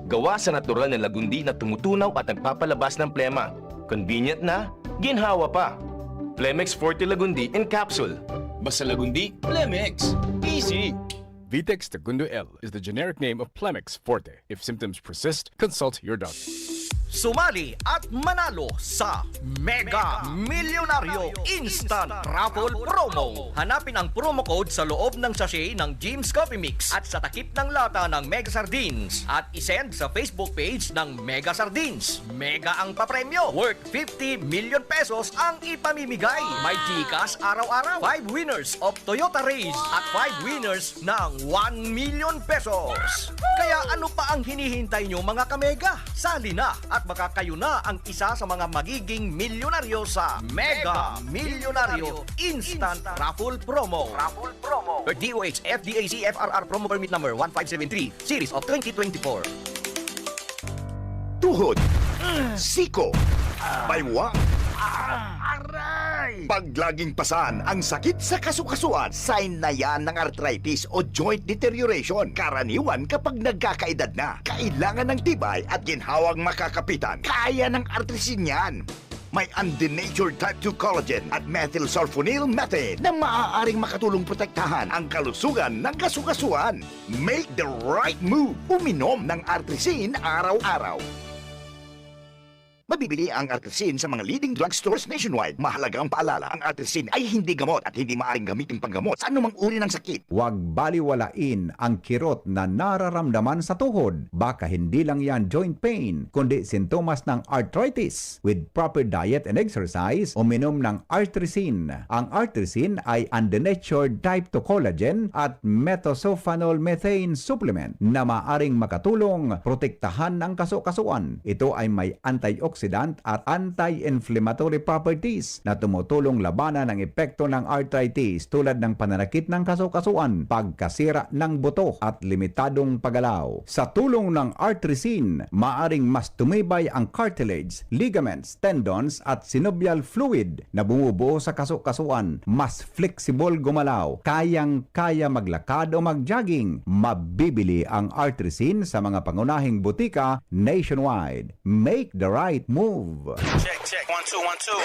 Gawa sa natural na lagundi na tumutunaw at nagpapalabas ng plema. Convenient na, ginhawa pa. Plemex Forte Lagundi in Capsule. Basta Lagundi, Plemex. Easy! Vitex Tagundo L is the generic name of Plemex Forte. If symptoms persist, consult your doctor. Sumali at manalo sa Mega Milyonaryo Instant Raffle Promo. Hanapin ang promo code sa loob ng sachet ng Jim's Coffee Mix at sa takip ng lata ng Mega Sardines at isend sa Facebook page ng Mega Sardines. Mega ang papremyo, worth fifty million pesos ang ipamimigay. May GCash araw-araw, five winners of Toyota Raize at five winners ng one million pesos. Kaya ano pa ang hinihintay nyo, mga kamega? Sali na at baka kayo na ang isa sa mga magiging milyonaryo sa Mega Milyonaryo Instant Raffle Promo. Raffle Promo. D O H F D A C F R R Promo Permit Number one five seven three, Series of twenty twenty-four. Tuhod, siko, baywa, aray! Pag laging pasan ang sakit sa kasukasuan, sign na yan ng arthritis o joint deterioration. Karaniwan kapag nagkakaedad na, kailangan ng tibay at ginhawang makakapitan. Kaya ng artrisin yan. May undenatured type two collagen at methylsulfonyl methane na maaaring makatulong protektahan ang kalusugan ng kasukasuan. Make the right move. Uminom ng Artrisin araw-araw. Mabibili ang Artrisin sa mga leading drugstores nationwide. Mahalagang paalala, ang Artrisin ay hindi gamot at hindi maaaring gamitin panggamot sa anumang uri ng sakit. Huwag baliwalain ang kirot na nararamdaman sa tuhod. Baka hindi lang yan joint pain, kundi sintomas ng arthritis. With proper diet and exercise, uminom ng Artrisin. Ang Artrisin ay undenatured type two collagen at methylsulfonyl methane supplement na maaring makatulong protektahan ang kasukasuan. Ito ay may antioxidant at anti-inflammatory properties na tumutulong labanan ang epekto ng arthritis, tulad ng pananakit ng kasukasuan, pagkasira ng buto, at limitadong paggalaw. Sa tulong ng Artrisin, maaring mas tumibay ang cartilage, ligaments, tendons, at synovial fluid na bumubuo sa kasukasuan. Mas flexible gumalaw, kayang-kaya maglakad o mag-jogging. Mabibili ang Artrisin sa mga pangunahing butika nationwide. Make the right move. Check, check. One, two, one, two.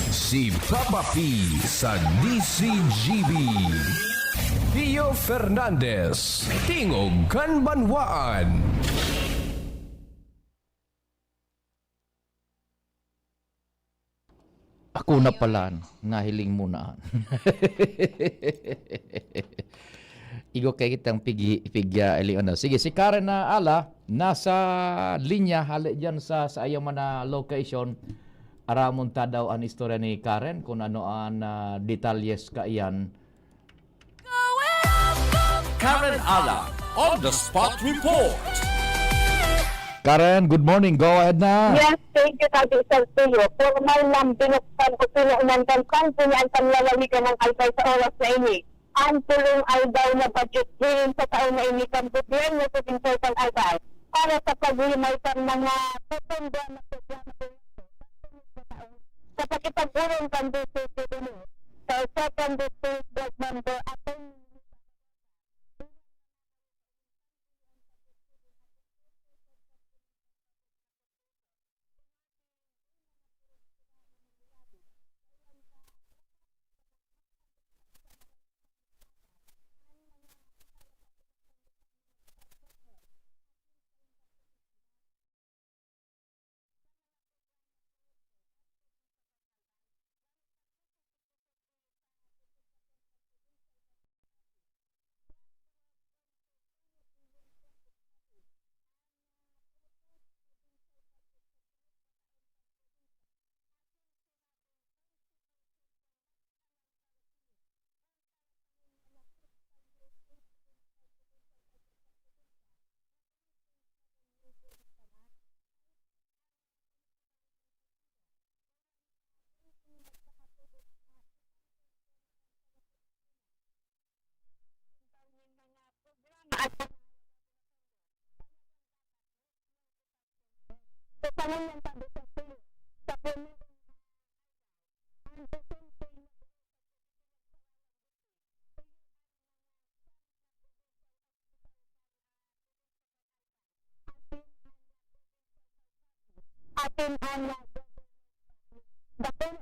Si Papa P sa D C G B. Pio Fernandez, Tingog kan Banwaan. Ako na pala, nahiling mo na. Igo kay kitang pigi-, pigya, Eli, ano. Sige, si Karen na ala, nasa linya, hali dyan sa, sa iyo man na location. Aramon ta daw ang istorya ni Karen, kung ano ang, ah, detalyes kaiyan. Karen Ala, on the spot report. Karen, good morning. Go ahead na. Yes, thank you, Tati Sir Pio. Formal na binuksan o pinuunan kan Kongreso an panlalawigan ng Albay sa oras na ini. Ang tulong aldaw na budget hearing sa taon na ini kan gobyerno sa Bintay kan Albay para sa paghimay kan mga popondo na programa sa pakikipag-urong kan Distrito Dili sa Second District Board Member Attorney Atin ang dakul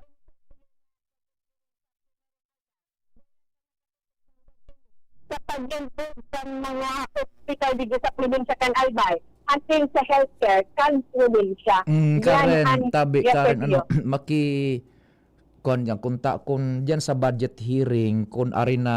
sa pag-improve sa mga ospital dito sa probinsya kan Albay, asin sa healthcare kan probinsya. Mm, Yan Karen, ang tabi, Karen, ano, maki-, kuwan yan, kung ta-, kung diyan sa budget hearing, kung ari na,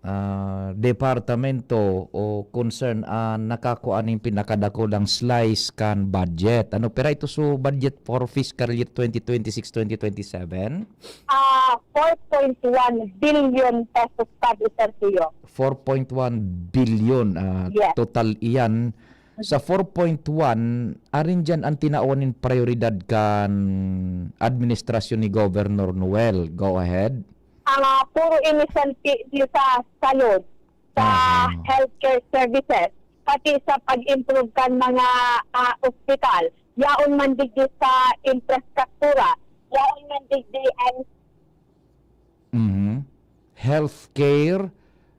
ah, departamento o concern, ah, nakakua ning pinakadakulang slice kan budget. Ano, pira ito so budget for fiscal year twenty twenty-six, twenty twenty-seven? Ah, four point one billion pesos pa, Sir Pio. Four point one billion, ah, Yes. total iyan. Sa four point one, arin diyan ang tinawan nin prioridad kan administrasyon ni Governor Noel. Go ahead. Ah, puro ini santi sa salud, sa Aha. healthcare services, pati sa pag-improve kan mga, ah, ospital. Yaon man digdi sa infrastruktura, yaon man digdi ang Mhm. Healthcare,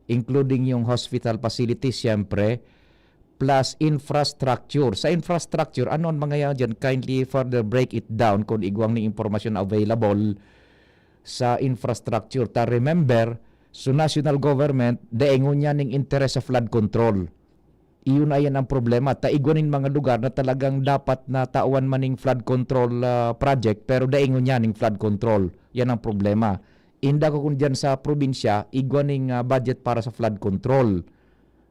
including yung hospital facilities, siyempre. plus infrastructure. Sa infrastructure, ano ang mga yan dyan? Kindly further break it down kung igwang ning impormasyon na available sa infrastructure. Ta remember, so national government, daingon niya ning interest sa flood control. Iyon na yan ang problema. Ta igwa nin mga lugar na talagang dapat na tawan man ning flood control, ah, project, pero daingon niya ning flood control. Yan ang problema. Inda ko kung dyan sa probinsya, igwa ning, ah, budget para sa flood control.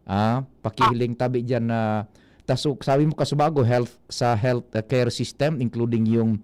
Ah, pakihiling tabi diyan na taso, sabi mo kasubago, health, sa health, uh, care system, including yung,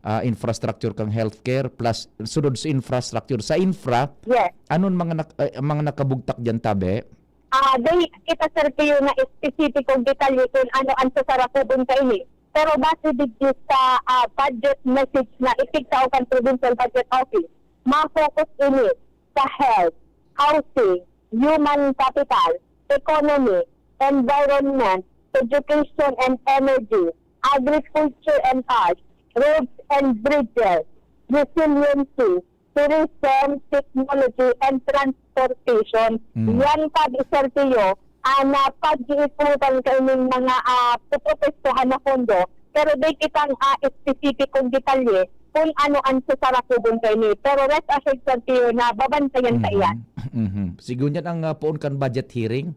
ah, infrastructure kang healthcare plus sunod sa infrastructure. Sa infra, Yes. Anon mga nak-, eh, mga nakabugtak diyan tabi? Ah, dai kita, Sir Pio, na espesipikong detalye kung ano ang sasarapubon kaini. Pero base digdi sa, ah, budget message na itigtao kan Provincial Budget Office, ma-focus ini sa health, housing, human capital, economy, environment, education and energy, agriculture and arts, roads and bridges, resiliency, tourism, technology, and transportation. Mm. Yan pag-isertiyo, ah, na pag-iikutan kaining mga, ah, pupupustuhan na pondo, pero di kitang, ah, espesipikong detalye kung ano ang sasarapubon kaini. Pero rest assured, Sir Pio, na babantayan ta iyan. Mhm. Sigun yan ang, ah, poon kan budget hearing?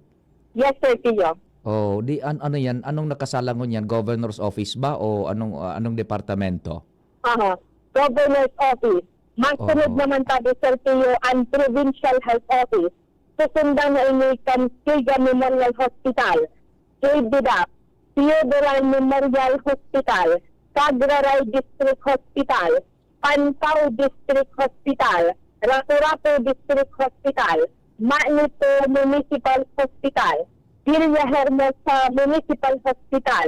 Yes, Sir Pio. Oh, di an-, ano yan? Anong nakasalangon yan? Governor's office ba o anong, ah, anong departamento? Aha. Governor's Office. Masunod Oo. naman tabi, Sir Pio, ang Provincial Health Office. Susundan na ini kan Kega Memorial Hospital, K B D A P, Theodora Memorial Hospital, Cagraray District Hospital, Pantaw District Hospital, Rapu-Rapu District Hospital, Manito Municipal Hospital, Villahermosa Municipal Hospital,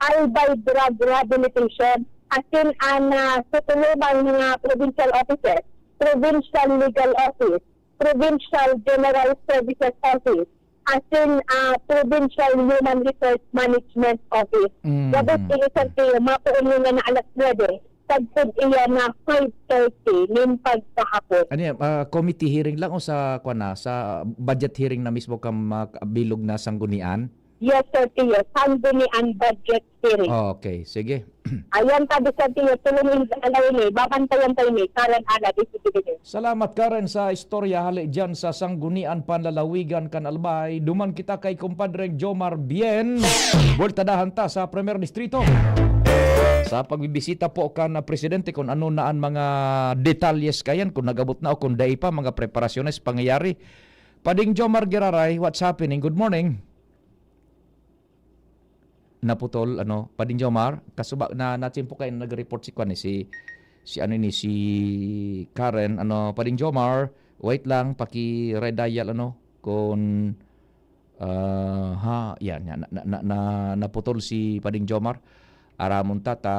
Albay Drug Rehabilitation, asin an, ah, tutulubang mga provincial offices, Provincial Legal Office, Provincial General Services Office, asin, ah, Provincial Human Resource Management Office. Mm. Gabos ini, Sir Pio, mapuon ninyo na alas nuebe, sagkod iyan na five thirty nin pagkahapon. Ano yan? Ah, committee hearing lang o sa, kwan na, sa budget hearing na mismo ka makabilog na sanggunian? Yes, Sir Pio. Sanggunian budget hearing. Oh, okay. Sige. Ayan, tabi, Sir Pio, tulong in alay ni, babantayan tayo ni, Karen Ana, D C P D. Salamat, Karen, sa istorya hali dyan sa Sanggunian Panlalawigan kan Albay. Duman kita kay Compadre Jomar Bien. Buweltadahan ta sa Primer Distrito. Sa pagbibisita po kan, ah, presidente, kung ano na ang mga detalyes kayan, kung nagabot na o kung dai pa, mga preparasyones, pangyayari. Pading Jomar Giraray, what's happening? Good morning. Naputol, ano, Pading Jomar, kasuba na, natsimpo kayo na nag-report si kwan, eh, si, si ano ni, si Karen, ano, Pading Jomar, wait lang, paki-redial, ano, kung, ah, ha, yan, yan, na, na, na, na, naputol si Pading Jomar. Aramon ta, ta,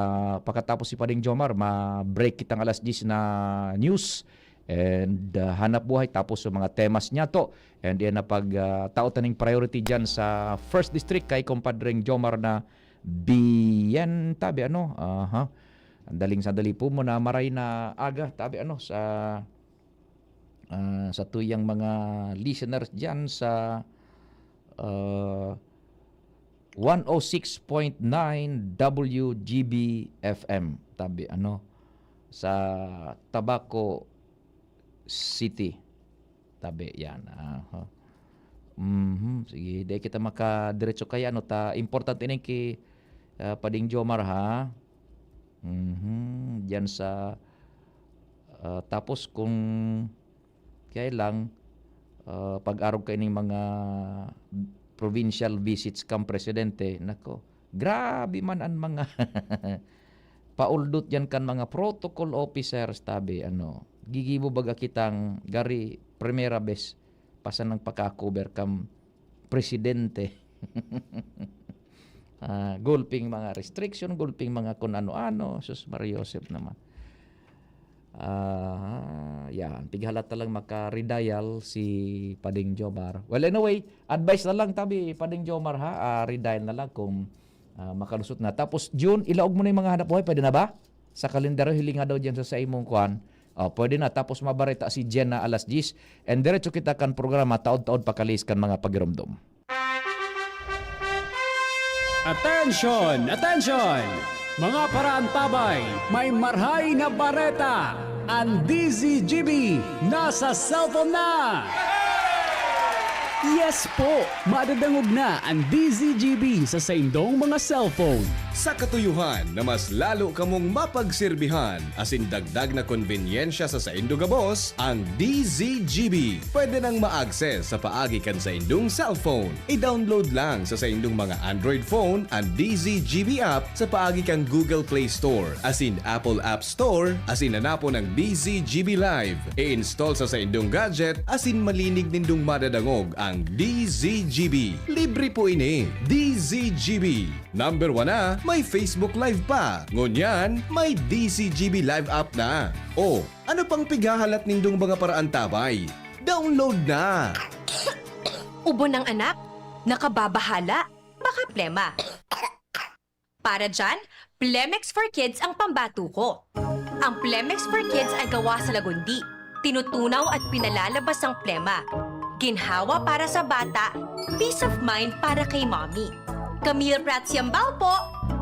pakatapos si Pading Jomar, ma-break kitang alas diyes na news. And, ah, hanap buhay, tapos sa mga temas niya to. And yan na pag, ah, tao taning priority dyan sa First District kay Compadreng Jomar na Bien, tabi ano. Aha. Ang daling sandali po muna, maray na aga, tabi ano, sa, ah, sa tuyang mga listeners dyan sa, ah, one oh six point nine W G B F M, tabi ano, sa Tabaco City. Tabi, yan. Aha. Mhm, sige, di kita makadiretso kaya, ano, ta, importante na yung ki, ah, Pading Jomar, ha? Mhm, diyan sa, ah, tapos kung kaya lang, ah, pag-arog ka ining mga provincial visits kang presidente, nako, grabe man ang mga pauldot yan kan mga protocol officers, tabi, ano, gigibo baga kitang gari primera bes pasan ng pagka-cover kam presidente. Ah, gulping mga restriction, gulping mga kun ano-ano. Sus, Maria Joseph naman. Ah, yan. Pighalata lang maka-redial si Pading Jomar. Well, anyway, advice na lang tabi, Pading Jomar, ha? Ah, redial na lang kung, ah, makalusot na. Tapos, June, ilaog mo na yung mga hanap buhay. Pwede na ba? Sa kalendaryo, hilinga daw dyan sa, sa imong kwan. Oh, pwede na. Tapos mabareta si Jen na alas diyes. And diretso kita kan programa, taod-taod pakalis kan mga pagiromdom. Attention! Attention! Mga paraantabay, may marhay na bareta! Ang D Z G B nasa cellphone na! Yes po! Madadangog na ang D Z G B sa saindong mga cellphone. Sa katuyuhan na mas lalo kamong mapagserbihan asin dagdag na konbenyensya sa saindo gabos, ang D Z G B pwede nang ma-access sa paagi kan saindong cellphone. I-download lang sa saindong mga Android phone an D Z G B app sa paagi kan Google Play Store asin Apple App Store asin hanapon ang D Z G B Live. I-install sa saindong gadget asin malinig nindong madadangog ang D Z G B. Libre po ini. D Z G B. Number one na, may Facebook Live pa. Ngunyan, may D Z G B Live app na. O, ano pang pighahalat nindong mga paraantabay? Download na! Ubo ng anak? Nakababahala? Baka plema. Para dyan, Plemex for Kids ang pambato ko. Ang Plemex for Kids ay gawa sa lagundi. Tinutunaw at pinalalabas ang plema. Ginhawa para sa bata, peace of mind para kay mommy. Camille Prats Yambao po,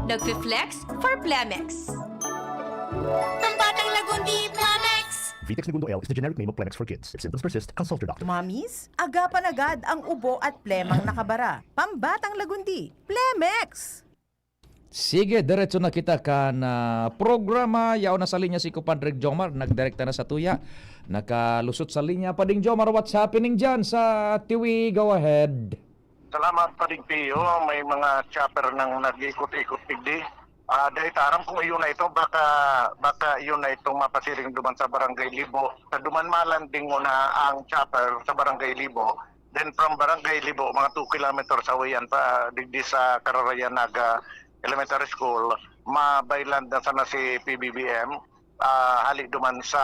nagfi-flex for Plemex. Pambatang Lagundi, Plemex! Vitex Negundo L is the generic name of Plemex for Kids. If symptoms persist, consult your doctor. Mommies, agapan agad ang ubo at plemang nakabara. Pambatang Lagundi, Plemex! Sige, diretso na kita kan, ah, programa. Yaon na sa linya si Compadre Jomar, nagdirekta na sa tuya. Nakalusot sa linya. Pading Jomar, what's happening dyan sa Tiwi? Go ahead. Salamat, Pading Pio. May mga chopper nang nag-ikot-ikot digdi. Ah, dahil aram kung iyon na ito, baka, baka iyon na itong mapasiring duman sa Barangay Libo. Sa duman malanding muna ang chopper sa Barangay Libo. Then from Barangay Libo, mga two kilometers away yan pa digdi sa Kararayan Naga Elementary School. Mabayland na sana si P B B M. Ah, hali duman sa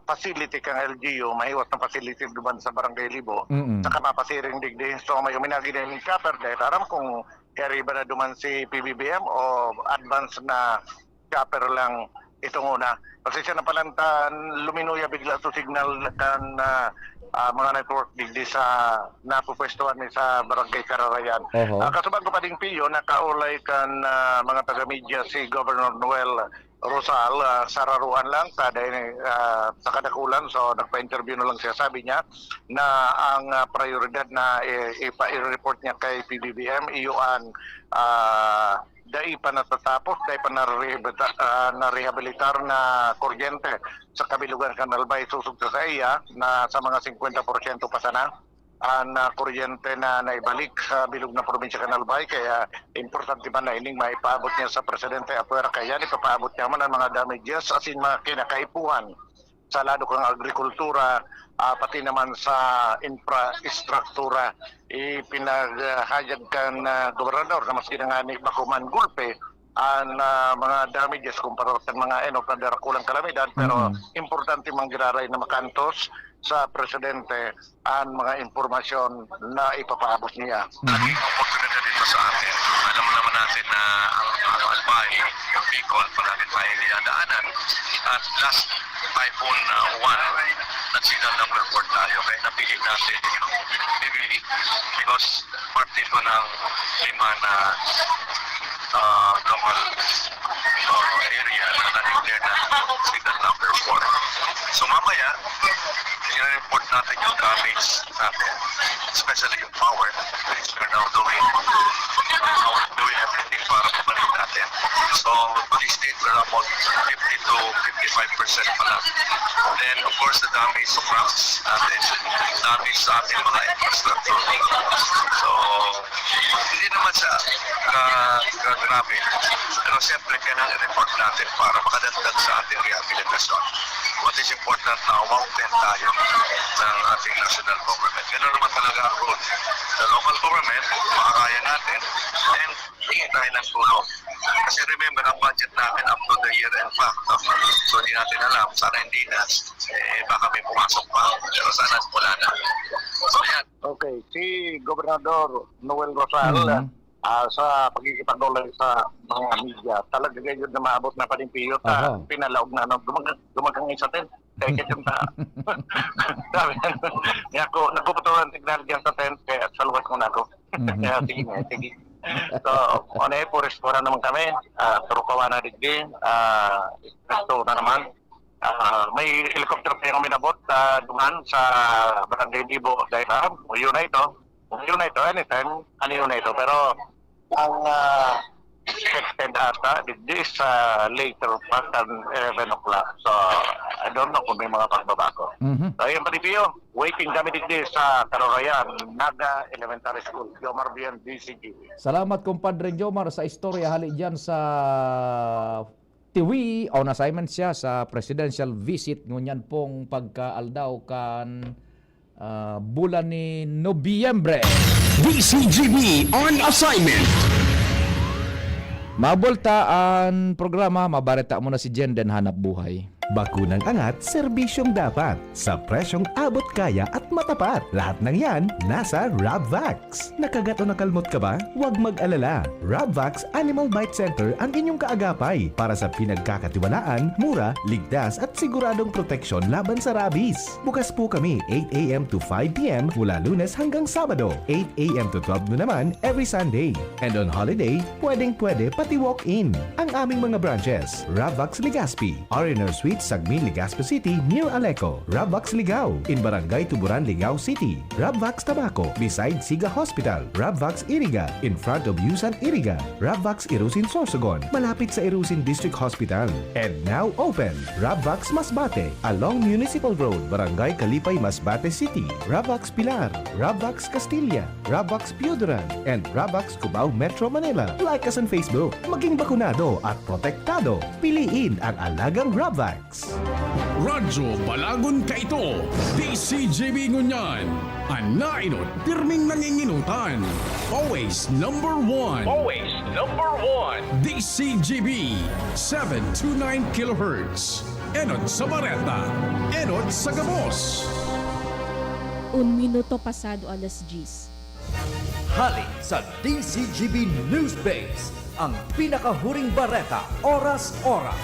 facility kan L G U, mahiwas na facility duman sa Barangay Libo. Mm-mm. Saka mapasiring digdi. So, may uminagi na yung chopper dahil aram kung kaya iba na duman si P B B M o advance na chopper lang itong una. Pasensya na pala ta, luminuya bigla sa signal kan, ah, ah, mga network digdi sa napupwestuhan ni sa Barangay Kararayan. Oho. Ah, kasubang ko pa ding Pio, nakaulay kan, ah, mga taga-media si Governor Noel Rosal, ah, sararuan lang ta dahil, ah, sa kadakulan, so nagpa-interview na lang siya. Sabi niya na ang, ah, prioridad na i-, ipa-, i-report niya kay P B B M, iyo ang, ah, dai pa natatapos, dai pa narehabilita-, ah, narehabilitar na kuryente sa kabilugan kan Albay, susog sa saiya na sa mga singkwenta porsyento pa sana an, ah, kuryente na naibalik sa bilog na probinsya kan Albay. Kaya importante man na ining maipaabot niya sa presidente, apwera kaya ipapaabot niya man ang mga damages asin mga kinakaipuhan sa lado kan agrikultura, ah, pati naman sa infrastruktura. Ipinaghayag kan, ah, gobernador na maski na ngani bako man gulpe an, ah, mga damages kumpara sa mga enot na darakulang kalamidad, pero Mm. importante man giraray na makantos sa presidente an mga impormasyon na ipapaabot niya. Mhm. Oportunidad ito sa atin. Alam naman natin na ang, ang Albay, ang Bicol, marami tayong dinadaanan. At last Typhoon, uh, one, nag-signal number four tayo. Kaya napili natin yung Bibi because part ito ng lima na, uh, local, uh, area na na-declare na signal number four. So mamaya, i-report natin yung damage natin, especially yung power, which we're now doing. How do we have anything para pabalik natin? So, today's date, we're about fifty to fifty-five percent pa lang. Then, of course, the damage to crops natin, damage sa ating mga infrastructure. So, hindi naman siya ka-, ka-grabe. Pero siyempre, kailangan i-report natin para makadagdag sa ating rehabilitasyon. What is important na umaugten tayo ng ating national government. Ganun naman talaga ang role. Sa local government, makakaya natin, and hingi tayo ng tulong. Kasi remember, ang budget natin up to the year end pa, no? So, hindi natin alam. Sana hindi na. Eh, baka may pumasok pa. Pero sana wala na. So, yan. Okay, si Gobernador Noel Rosal, Mhm. ah, sa pakikipag-ulay sa mga media, talaga gayud na maabot na panimpiyot, ah, Aha. pinalaog na, ano, gumagang, gumagang sa tent. Kaya ganyan na. Sabi niya, "Ako, nakuputuran ang signal dyan sa tent, kaya saluwas muna ako." Mhm. Kaya sige nga, sige. So, ano eh, forest ko na naman kami. Ah, Trukawana digdi. Ah, ito na naman. Ah, may helicopter pa yung minabot ah, duman sa Barangay Bibo. Dahil ah, yun na ito. Yun na ito. Anytime, ano yun na ito. Pero ang ah, expected ata, this is ah, later pa than eleven o'clock. So, I don't know kung may mga pagbabago. Mhm. So, yun pa, D P O. Waiting kami digdi sa Karurayan, Naga Elementary School, Jomar Bien, D C G. Salamat, Compadre Jomar, sa istorya hali dyan sa Tiwi. On assignment siya sa presidential visit ngunyan pong pagkaaldaw kan ah, bulan ni Nobyembre. D C G B on assignment. Mabulta an programa, mabareta mo na si Jenden Hanap Buhay. Bakunang angat, serbisyong dapat, sa presyong abot kaya at matapat. Lahat ng yan, nasa Rabvax. Nakagat o nakalmot ka ba? Huwag mag-alala. Rabvax Animal Bite Center ang inyong kaagapay para sa pinagkakatiwalaan, mura, ligtas at siguradong proteksyon laban sa rabies. Bukas po kami eight a.m. to five p.m. mula Lunes hanggang Sabado, eight a.m. to twelve noon naman every Sunday. And on holiday, pwedeng-pwede pati walk-in. Ang aming mga branches, Rabvax Legazpi, R and R Suite, Sagmin, Legazpi City, near Aleco, Rabvax Ligao, in Barangay Tuburan, Ligao City, Rabvax Tabaco, beside Siga Hospital, Rabvax Iriga, in front of Yusan Iriga, Rabvax Irusin Sorsogon, malapit sa Irusin District Hospital. And now open, Rabvax Masbate, along Municipal Road, Barangay Kalipay, Masbate City, Rabvax Pilar, Rabvax Castilla, Rabvax Pioduran, and Rabvax Cubao, Metro Manila. Like us on Facebook. Maging bakunado at protektado. Piliin ang alagang Rabvax. Radyo Balagon kaito, D C G B ngunyan. An nainot, pirming nanginginutan. Always number one. Always number one. D C G B, seven two nine kilohertz. Enot sa bareta, enot sa gabos. Un minuto pasado alas diyes. Hali sa D C G B News Base, ang pinakahuring bareta, oras-oras.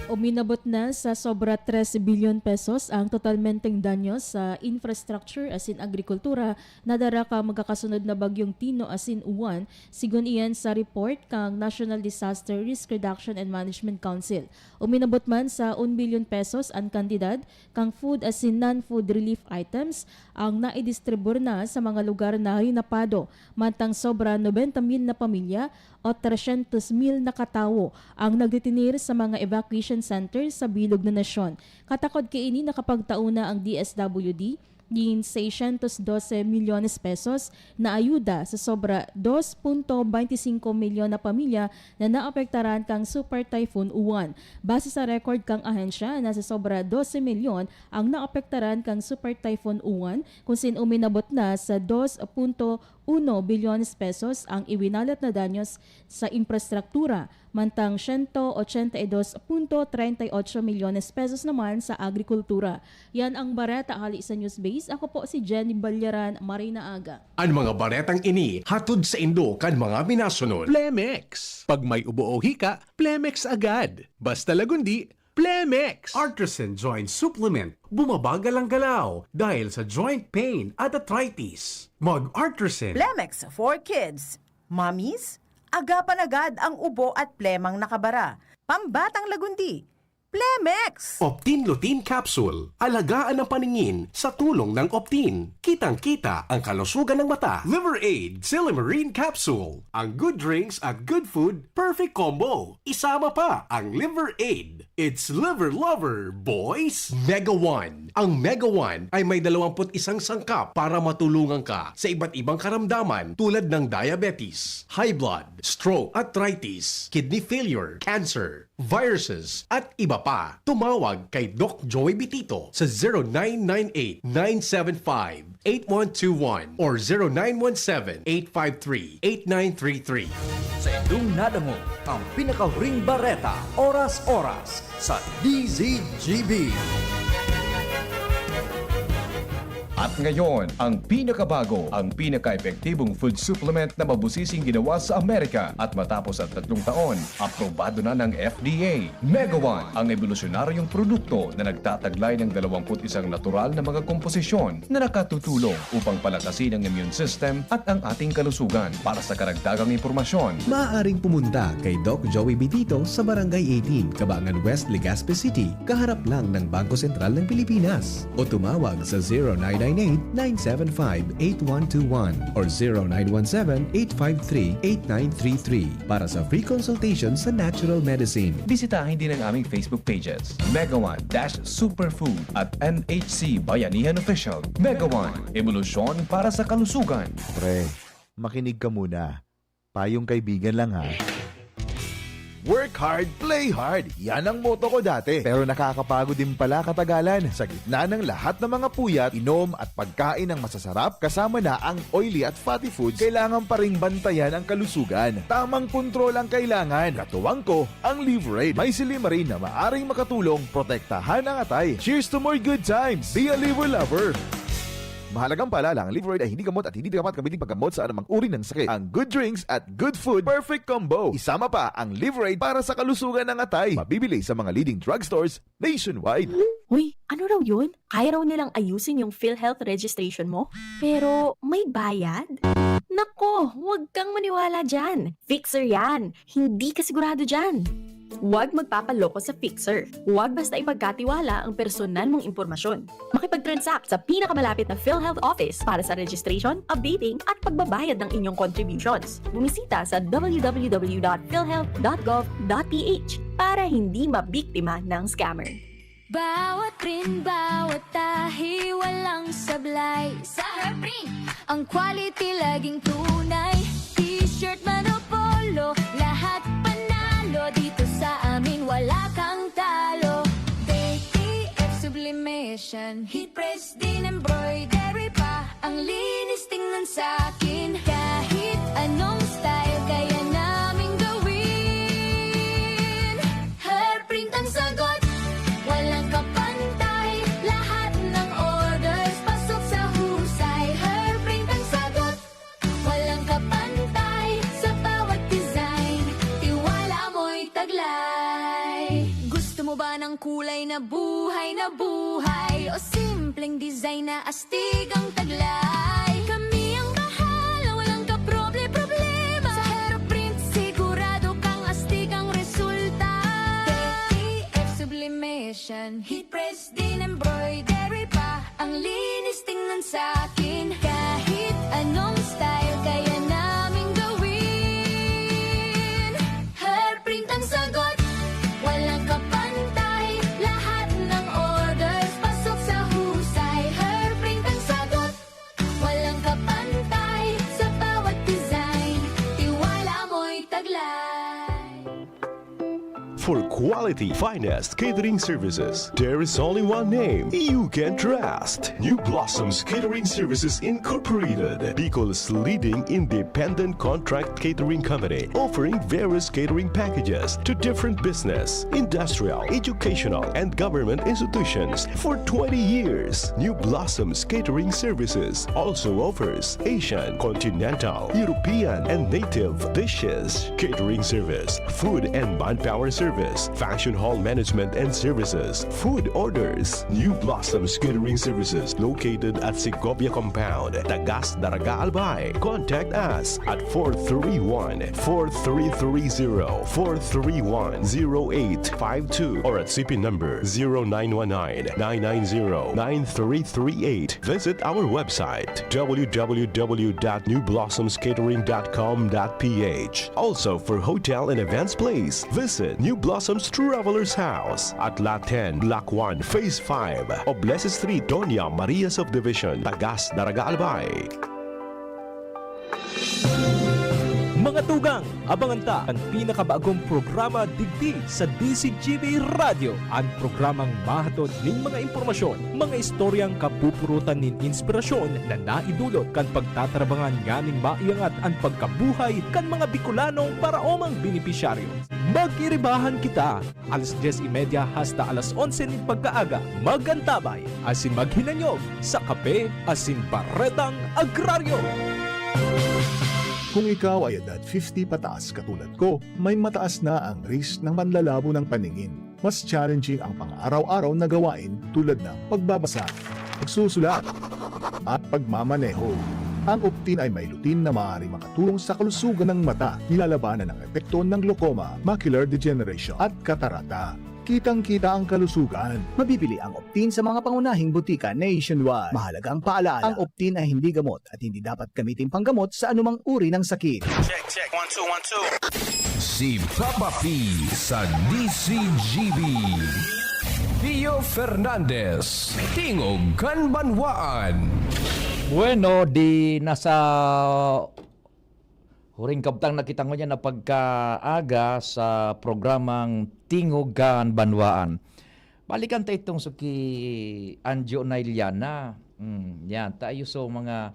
Uminabot na sa sobra tres bilyon pesos ang totalmenteng danyo sa infrastructure asin agrikultura na dara kan magkakasunod na bagyong Tino asin Uwan, sigon iyan sa report kan National Disaster Risk Reduction and Management Council. Uminabot man sa un bilyon pesos an kantidad kan food asin non-food relief items ang naidistribur na sa mga lugar na hinapado, mantang sobra nobenta mil na pamilya o tresyentos mil na katawo ang nagtitinir sa mga evacuation centers sa bilog na nasyon. Katakod kaini, nakapagtao na ang D S W D nin seiscientos doce milyones pesos na ayuda sa sobra dos punto baynte singko milyon na pamilya na naapektaran kan Super Typhoon Uwan. Base sa record kan ahensya, nasa sobra doce milyon ang naapektaran kan Super Typhoon Uwan, kun sin uminabot na sa dos punto uno bilyones pesos ang iwinalat na danyos sa infrastruktura, mantang siyento ochenta y dos punto treinta y ocho milyones pesos naman sa agrikultura. Yan ang bareta hali sa Newsbase. Ako po si Jenny Balyaran, maray na aga. An mga baretang ini hatod saindo kan mga minasunod. Plemex. Pag may ubo o hika, Plemex agad. Basta Lagundi, Plemex. Artisan Joint Supplement. Bumabagal ang galaw dahil sa joint pain at arthritis. Mag Artisan. Plemex for Kids. Mommies, agapan agad ang ubo at plemang nakabara. Pambatang Lagundi. Plemex! Optin Lutein Capsule. Alagaan ang paningin sa tulong ng Optin. Kitang-kita ang kalusugan ng mata. Liver Aid Silimarin Capsule. Ang good drinks at good food, perfect combo. Isama pa ang Liver Aid. It's Liver Lover, boys! Mega One. Ang Mega One ay may dalawampu't isang sangkap para matulungan ka sa iba't ibang karamdaman tulad ng diabetes, high blood, stroke, arthritis, kidney failure, cancer, viruses, at iba pa. Tumawag kay Doc Joey Bitito sa zero nine nine eight, nine seven five, eight one two one or zero nine one seven, eight five three, eight nine three three. Sa indong nadangog ang pinakahuring bareta, oras-oras sa D Z G B. At ngayon, ang pinakabago, ang pinaka-epektibong food supplement na mabusising ginawa sa Amerika at matapos ang tatlong taon, aprobado na ng F D A. Mega One, ang ebolusyonaryong produkto na nagtataglay ng dalawampu't isang natural na mga komposisyon na nakatutulong upang palakasin ang immune system at ang ating kalusugan. Para sa karagdagang impormasyon, maaaring pumunta kay Doc Joey Bitito sa Barangay eighteen, Cabangan West, Legazpi City, kaharap lang ng Bangko Sentral ng Pilipinas. O tumawag sa zero nine nine eight, nine seven five, eight one two one or zero nine one seven, eight five three, eight nine three three para sa free consultation sa natural medicine. Bisitahin din ang aming Facebook pages, Mega One dash Superfood at M H C Bayanihan Official. Mega One, ebolusyon para sa kalusugan. Pre, makinig ka muna. Payong kaibigan lang, ha. Work hard, play hard. Yan ang motto ko dati. Pero nakakapagod din pala katagalan. Sa gitna ng lahat ng mga puyat, inom at pagkain ng masasarap, kasama na ang oily at fatty foods, kailangan pa ring bantayan ang kalusugan. Tamang kontrol ang kailangan. Katuwang ko, ang Liverade. May silymarin na maaring makatulong protektahan ang atay. Cheers to more good times! Be a Liver Lover! Mahalagang paalala, ang Liverade ay hindi gamot at hindi dapat gamitin paggamot sa anumang uri ng sakit. Ang Good Drinks at Good Food, perfect combo. Isama pa ang Liverade para sa kalusugan ng atay. Mabibili sa mga leading drugstores nationwide. Uy, ano raw yun? Kaya raw nilang ayusin yung PhilHealth registration mo? Pero may bayad? Nako, huwag kang maniwala dyan. Fixer yan. Hindi ka sigurado dyan. Huwag magpapaloko sa Fixer. Huwag basta ipagkatiwala ang personal mong impormasyon. Makipag-transact sa pinakamalapit na PhilHealth office para sa registration, updating, at pagbabayad ng inyong contributions. Bumisita sa w w w dot philhealth dot gov dot p h para hindi mabiktima ng scammer. Bawat print, bawat tahi, walang sablay. Sa Hairprint, ang quality laging tunay. T-shirt man o polo, lahat panalo. Dito sa amin, wala kang talo. K T F Sublimation, heat press din, embroidery pa. Ang linis tingnan sa akin. Kahit anong style, kaya naming gawin. Hairprint ang sagot, walang kapantay. Lahat ng orders, pasok sa husay. Hairprint ang sagot, walang kapantay. Sa bawat design, tiwala mo'y taglay. Gusto mo ba ng kulay na buhay na buhay? O simpleng design na astig ang taglay? Kami ang bahala, walang kaproble-problema. Sa Hairprint, sigurado kang astig ang resulta. K T F Sublimation, heat press din, embroidery pa. Ang linis tingnan sa akin. Kahit anong style, kaya naming gawin. Hairprint ang sagot, walang kapantay. Lahat ng orders, pasok sa husay. Hairprint ang sagot, walang kapantay. Sa bawat design, tiwala mo'y taglay. For quality, finest catering services, there is only one name you can trust. New Blossoms Catering Services Incorporated, Bicol's leading independent contract catering company, offering various catering packages to different business, industrial, educational, and government institutions for twenty years. New Blossoms Catering Services also offers Asian, continental, European, and native dishes, catering service, food and manpower service, function hall management and services, food orders. New Blossoms Catering Services, located at Segovia Compound, Tagas, Daraga, Albay. Contact us at four three one, four three three zero, four three one, zero eight five two or at C P number zero nine one nine, nine nine zero, nine three three eight. Visit our website, w w w dot new blossoms catering dot com dot p h. Also, for hotel and events place, visit New Blossoms Travelers House at Lot ten, Block one, Phase five, Oblese Street, Doña Maria Subdivision, Tagas, Daraga, Albay. Mga Tugang! Abangan ta an pinakabagong programa digdi sa D C G B Radyo, an programang mahatod nin mga impormasyon, mga istoryang kapupurutan nin inspirasyon na naidulot kan pagtatarabangan nganing maiangat an pagkabuhay kan mga Bicolanong paraomang benepisyaryo. Mag-iribahan kita! Alas dyes y media hasta alas onse nin pagkaaga, mag-antabay asin maghinanyog sa Kape asin Baretang Agraryo. Kung ikaw ay edad fifty pataas katulad ko, may mataas na ang risk ng panlalabo ng paningin. Mas challenging ang pang-araw-araw na gawain tulad ng pagbabasa, pagsusulat, at pagmamaneho. Ang Optin ay may lutein na maaaring makatulong sa kalusugan ng mata, nilalabanan ang epekto ng glaucoma, macular degeneration, at katarata. Kitang-kita ang kalusugan. Mabibili ang Optin sa mga pangunahing butika nationwide. Mahalagang paalala, ang Optin ay hindi gamot at hindi dapat gamitin panggamot sa anumang uri ng sakit. Check, check. One, two, one, two. Si Papa P sa D C G B. Pio Fernandez, Tingog kan Banwaan. Bueno, di nasa huring kabtang na kita ngunyan na pagkaaga sa programang Tingog kan Banwaan. Balikan ta itong suki Anjo Nailiana. Hmm, yan. Tayo so mga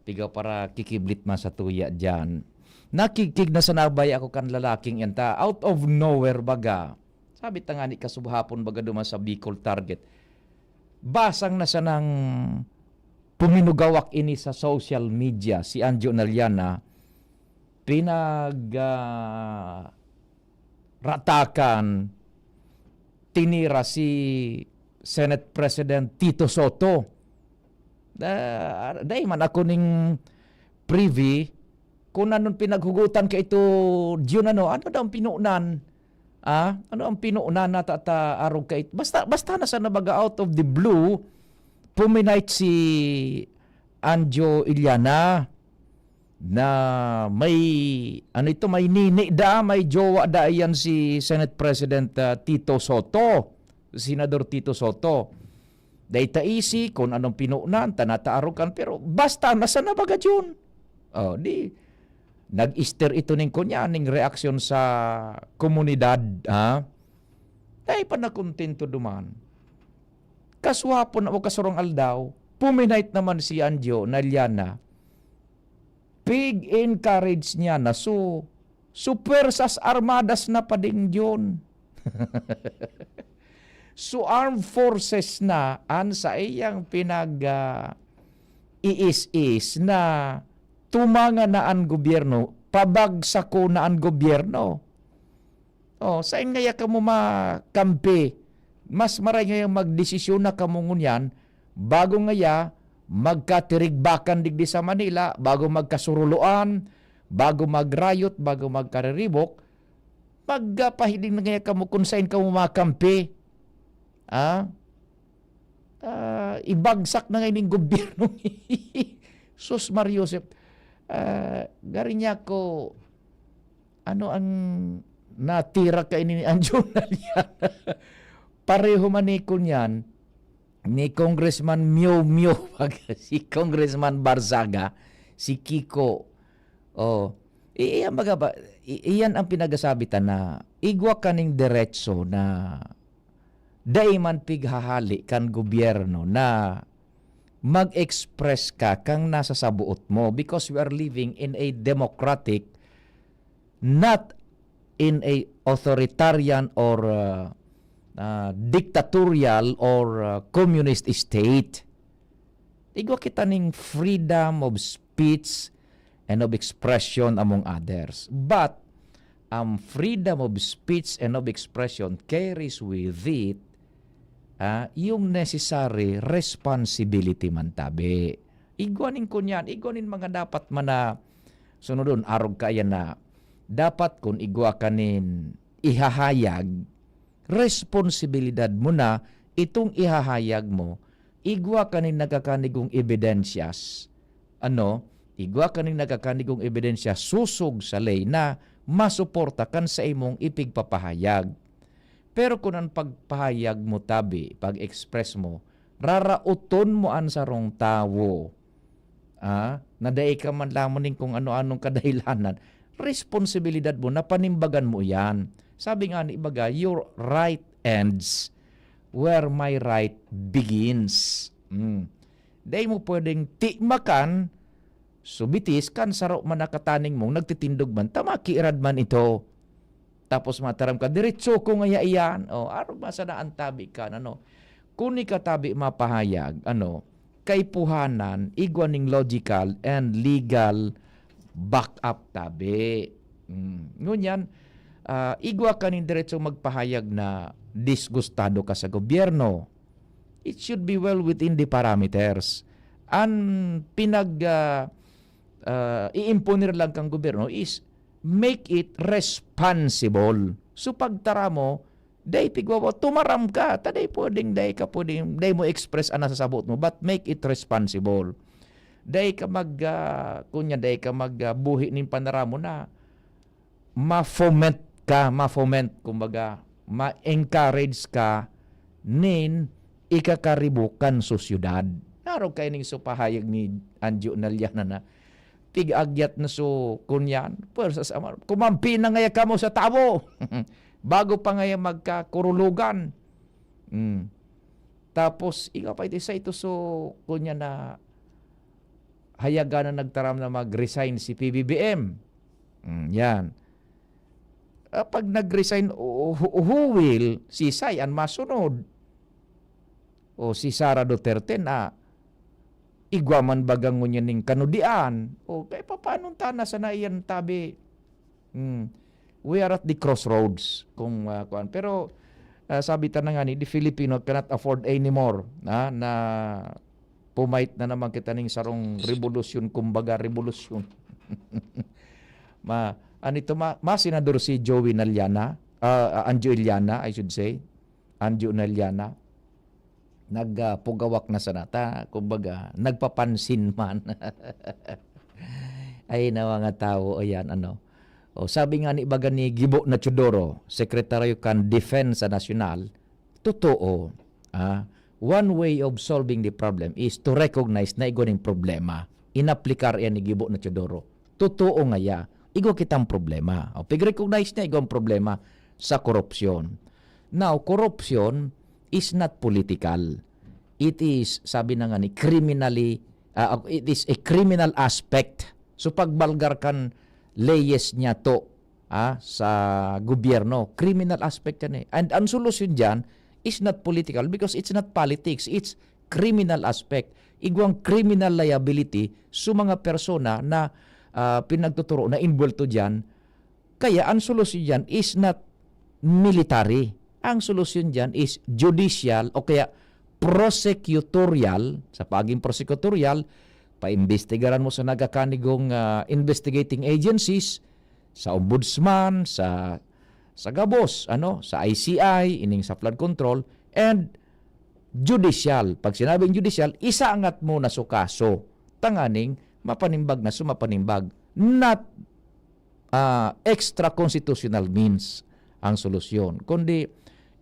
piga para kikiblit man sa tuya dyan. Nakikig na sanabay ako kan lalaking yan ta. Out of nowhere baga. Sabi ta nga ni kasubhapon baga duman sa Bicol Target. Basang na sanang puminugawak ini sa social media, si Anjo Naliana, pinag, ah, ratakan, tinira si Senate President Tito Soto. Ah, dai man ako ning privy kung anong pinaghugutan ka ito, Jun, ano, ano daw ang pinunan? Ah, ano ang pinunan na ta, ta, arog ka it-, basta, basta na sa nabaga out of the blue, puminite si Anjo Iliana na may, ano ito, may nini da, may jowa da iyan si Senate President, ah, Tito Soto, Senador Tito Soto. Dai ta isi kung anong pinunan, ta nataarog kan, pero basta na sa nabaga Jun. Oh, di, nag-stir ito ning kunya, ning reaksyon sa komunidad, ha? Dai pa nakontento duman. Kaswapon o kasurong aldaw, puminite naman si Anjo Naliana. Pig-encourage niya na so, so Puwersas Armadas na pa din yun. So armed forces na an saiyang pinag, ah, iis-is na tumanga na an gobyerno, pabagsako na an gobyerno. Oh, sain ngaya kamo makampi? Mas maray ngayang magdesisyon na kamo ngunyan, bago ngaya magkatirigbakan digdi sa Manila, bago magkasuruloan, bago magrayot, bago magkariribok, magpahiling na ngaya kamo kung sain kamo makampi. Ah? Ah, ibagsak na ngayon yung gobyerno. Sus, Mario Joseph. Ah, gari niya ko, ano ang natira kaini ni Anjo Naliana? Pareho man ni kunyan, ni Congressman Mio Mio, si Congressman Barzaga, si Kiko. Oh, i-, iyan baga ba, i-, iyan ang pinagasabi ta na igwa kaning diretso na dai man pighahali kan gobyerno na mag-express ka kang nasa sabuot mo, because we are living in a democratic, not in a authoritarian or, uh, uh, dictatorial or, uh, communist state. Igwa kita ning freedom of speech and of expression, among others. But, ang freedom of speech and of expression carries with it, ah, yung necessary responsibility man tabi. Igwa nin kunyan, igwa nin mga dapat man na sunodon, arog kaya na dapat kun igwa ka nin ihahayag, responsibilidad mo na itong ihahayag mo, igwa ka nin nagkakanigong ebidensyas, ano, igwa ka nin nagkakanigong ebidensya sosog sa ley na masuporta kan sa imong ipigpapahayag. Pero kun an pagpahayag mo tabi, pag-express mo, raraoton mo an sarong tawo, ah, na dai ka man lamang nin kung ano-anong kadahilanan, responsibilidad mo na panimbagan mo iyan. Sabi nga ni ibaga, "Your right ends where my right begins." Mm. Dai mo pwedeng timakan, subitis kan saro man na kataning mong nagtitindog man ta makiirad man ito. Tapos mataram ka, "Diretso ko ngaya iyan." O, arog man sana an tabi kan, ano. Kun ika tabi mapahayag, ano, kaipuhanan, igwa ning logical and legal backup tabi. Mm. Ngunyan, ah, igwa ka ning diretso magpahayag na disgustado ka sa gobyerno. It should be well within the parameters. An pinag, ah, ah, iimponer lang kang gobyerno is make it responsible. So, pagtara mo, dai pigwawa, tumaram ka. Ta dai pwedeng, dai ka pwedeng, dai mo express ang nasasabot mo, but make it responsible. Dai ka mag, ah, kunya, dai ka mag, ah, buhi nin panara mo na ma-foment ka, ma-foment, kumbaga, ma-encourage ka nin ikakaribo kan sosyedad. Narog kayo ning supahayag ni Anjo Naliana na pig-agyat na so kunyan, pwersa sa amar. Kumampi na ngaya kamo sa tawo. Bago pa ngaya magkakurulogan. Mm. Tapos, ikaw pa ito, sa ito so, kunya na hayaga na nagtaram na mag-resign si P B B M. Mm, yan. Ah, pag nag-resign, who, who will, si Sai an masunod? O si Sara Duterte na igwa man baga ngunyan ning kanudian? O kaya papaano ta na sana iyan tabi? Hmm. We are at the crossroads kung, ah, kuwan. Pero, ah, sabi ta na nga ni, the Filipino cannot afford anymore, ah, na pumait na naman kita ning sarong rebolusyon, kumbaga rebolusyon. Ma-, ano ito, ma-, ma-senador si Joey Naliana, ah, ah, Anjo Iliana, I should say. Anjo Naliana. Nagpugawak na sana ta, kumbaga, nagpapansin man. Ay, na mga tawo, ayan, ano. O, sabi nga ni baga ni Gibo na Teodoro, Sekretaryo kan Depensa Nasyonal, totoo, ah, one way of solving the problem is to recognize na igwa ning problema. Inaplikar yan ni Gibo na Teodoro. Totoo nga ya, igwa kitang problema. O, pig-recognize niya igwang problema sa korupsyon. Now, korupsyon is not political. It is, sabi na nga ni, criminally, ah, it is a criminal aspect. So, pagbalgar kan leyes niya to, ah, sa gobyerno, criminal aspect yan eh. And ang solusyon dyan is not political because it's not politics, it's criminal aspect. Igwang criminal liability sa mga persona na, ah, pinagtuturo na involved to dyan. Kaya ang solusyon dyan is not military. Ang solusyon dyan is judicial o kaya prosecutorial, sa paging prosecutorial, paimbestigaran mo sa nagakanigong, ah, investigating agencies, sa ombudsman, sa, sa gabos, ano, sa I C I, ining sa flood control, and judicial. Pag sinabing judicial, isangat mo na so kaso. Tanganing mapanimbag na so mapanimbag. Not ah, extra-constitutional means ang solusyon. Kundi,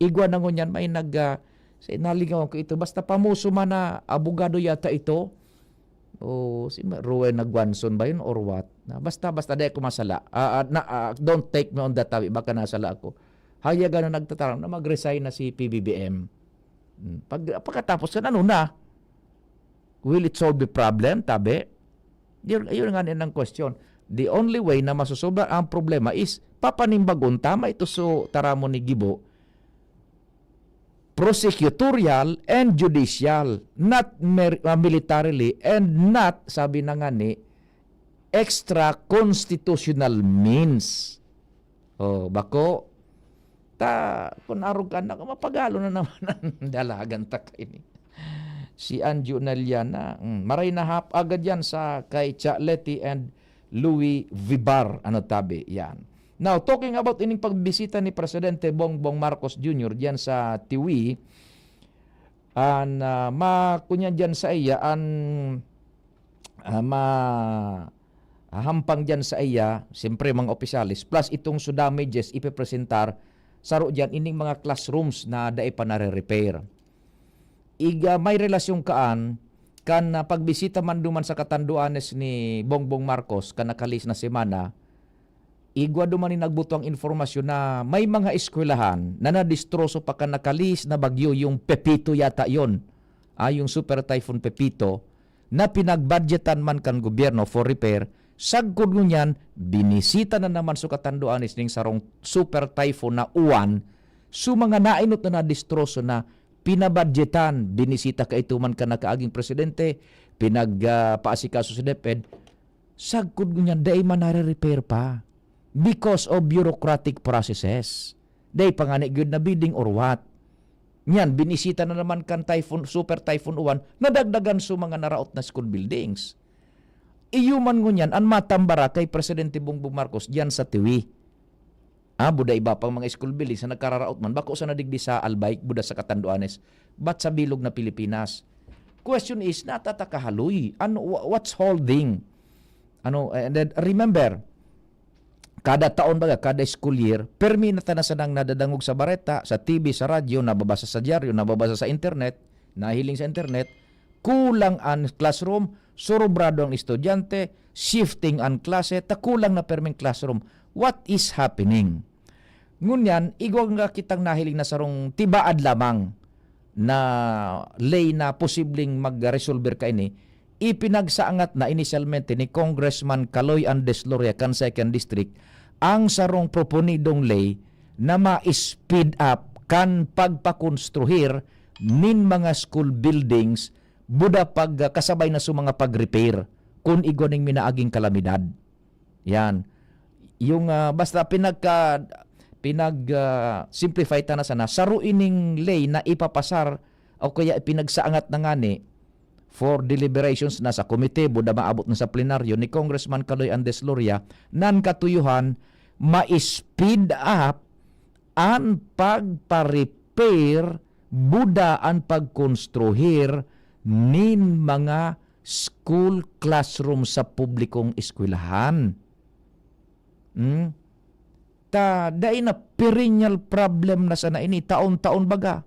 igwa na ngunyan may nag, ah, sa nalingawan ko ito, basta pamuso man na abogado yata ito, o si Ma-, Rowen Naguanson ba yun or what? Na, basta, basta, di ako masala. Ah, ah, na, ah, don't take me on that, tabi, baka nasala ako. Hayaga na nagtatarang na mag-resign na si P B B M. Hmm, pag, pagkatapos yan, ano na? Will it solve the problem, tabi? Yun, yun nga ni ang question. The only way na masosolba ang problema is papanimbagon, tama ito so taramo ni Gibo, prosecutorial and judicial, not mer-, ah, militarily and not, sabi na nga ni, extra-constitutional means. Oh, bako, ta, kun arog ka na, mapagalo na naman ang dalagan ta kaini. Si Anjo Naliana, mm, maray na hap agad yan sa kay Cha Leti and Louis Vibar, ano tabi, yan. Now, talking about ining pagbisita ni Presidente Bongbong Marcos Junior diyan sa Tiwi, an, ah, ma-, kunya diyan sa iya, an, ah, ma-, hahampang diyan sa iya, siyempre, mga opisyales, plus itong su damages ipepresentar, saro diyan ining mga classrooms na dai pa nare-repair. Iga, may relasyon kaan kan, ah, pagbisita man duman sa Catanduanes ni Bongbong Marcos kan nakalis na semana, Igwa duman ni nagbuto ang informasyon na may mga eskwelahan na nadistroso pa kan nakalihis na bagyo, yung Pepito yata yon, ah, yung Super Typhoon Pepito, na pinagbudgetan man kan gobyerno for repair, sagkod ngunyan, binisita na naman su katanduanes ning sarong Super Typhoon na Uwan, su mga nainot na nadistroso na pinabudgetan, binisita kaito man kan nakaaging presidente, pinag, ah, paasikaso sa DepEd, sagkod ngunyan, dai man nare-repair pa because of bureaucratic processes. Dai pa ngani gyud na-bidding or what. Nyan, binisita na naman kan Typhoon, Super Typhoon Uwan, nadagdagan su mga naraot na school buildings. Iyo man ngunyan an matambara kay Presidente Bongbong Marcos diyan sa Tiwi. Ah, buda iba pang mga school buildings na nagkararaot man, bako sana digdi sa Albay, buda sa Catanduanes, but sa bilog na Pilipinas. Question is, natataka haloy. Ano, wha-, what's holding? Ano, and then, remember, kada taon baga, kada school year, permi na ta na sanang nadadangog sa bareta, sa T V, sa radyo, nababasa sa dyaryo, nababasa sa internet, nahiling sa internet, kulang an classroom, surubrado ang estudyante, shifting an klase, ta kulang na perming classroom. What is happening? Ngunyan, igwa nga kitang nahiling na sarong tibaad lamang na ley na posibleng magresolber kaini, ipinagsaangat na inisyalmente ni Congressman Kaloy Andesloria kan Second District ang sarong proponidong ley na ma-speed up kan pagpakonstruhir nin mga school buildings, buda pag, ah, kasabay na sa mga pag-repair kun igwa ning minaaging kalamidad. Yan. Yung, ah, basta pinagka-, pinag, ah, simplify ta na sana, saro ining ley na ipapasar o kaya ipinagsaangat na ngani for deliberations na sa komite, buda maabot na sa plenaryo ni Congressman Kaloy Andesloria, nan katuyuhan, ma-speed up an pagpa-repair, buda an pagkonstruhir nin mga school classroom sa publikong eskwelahan. Hmm? Ta, dai na, perennial problem na sana ini, taon-taon baga.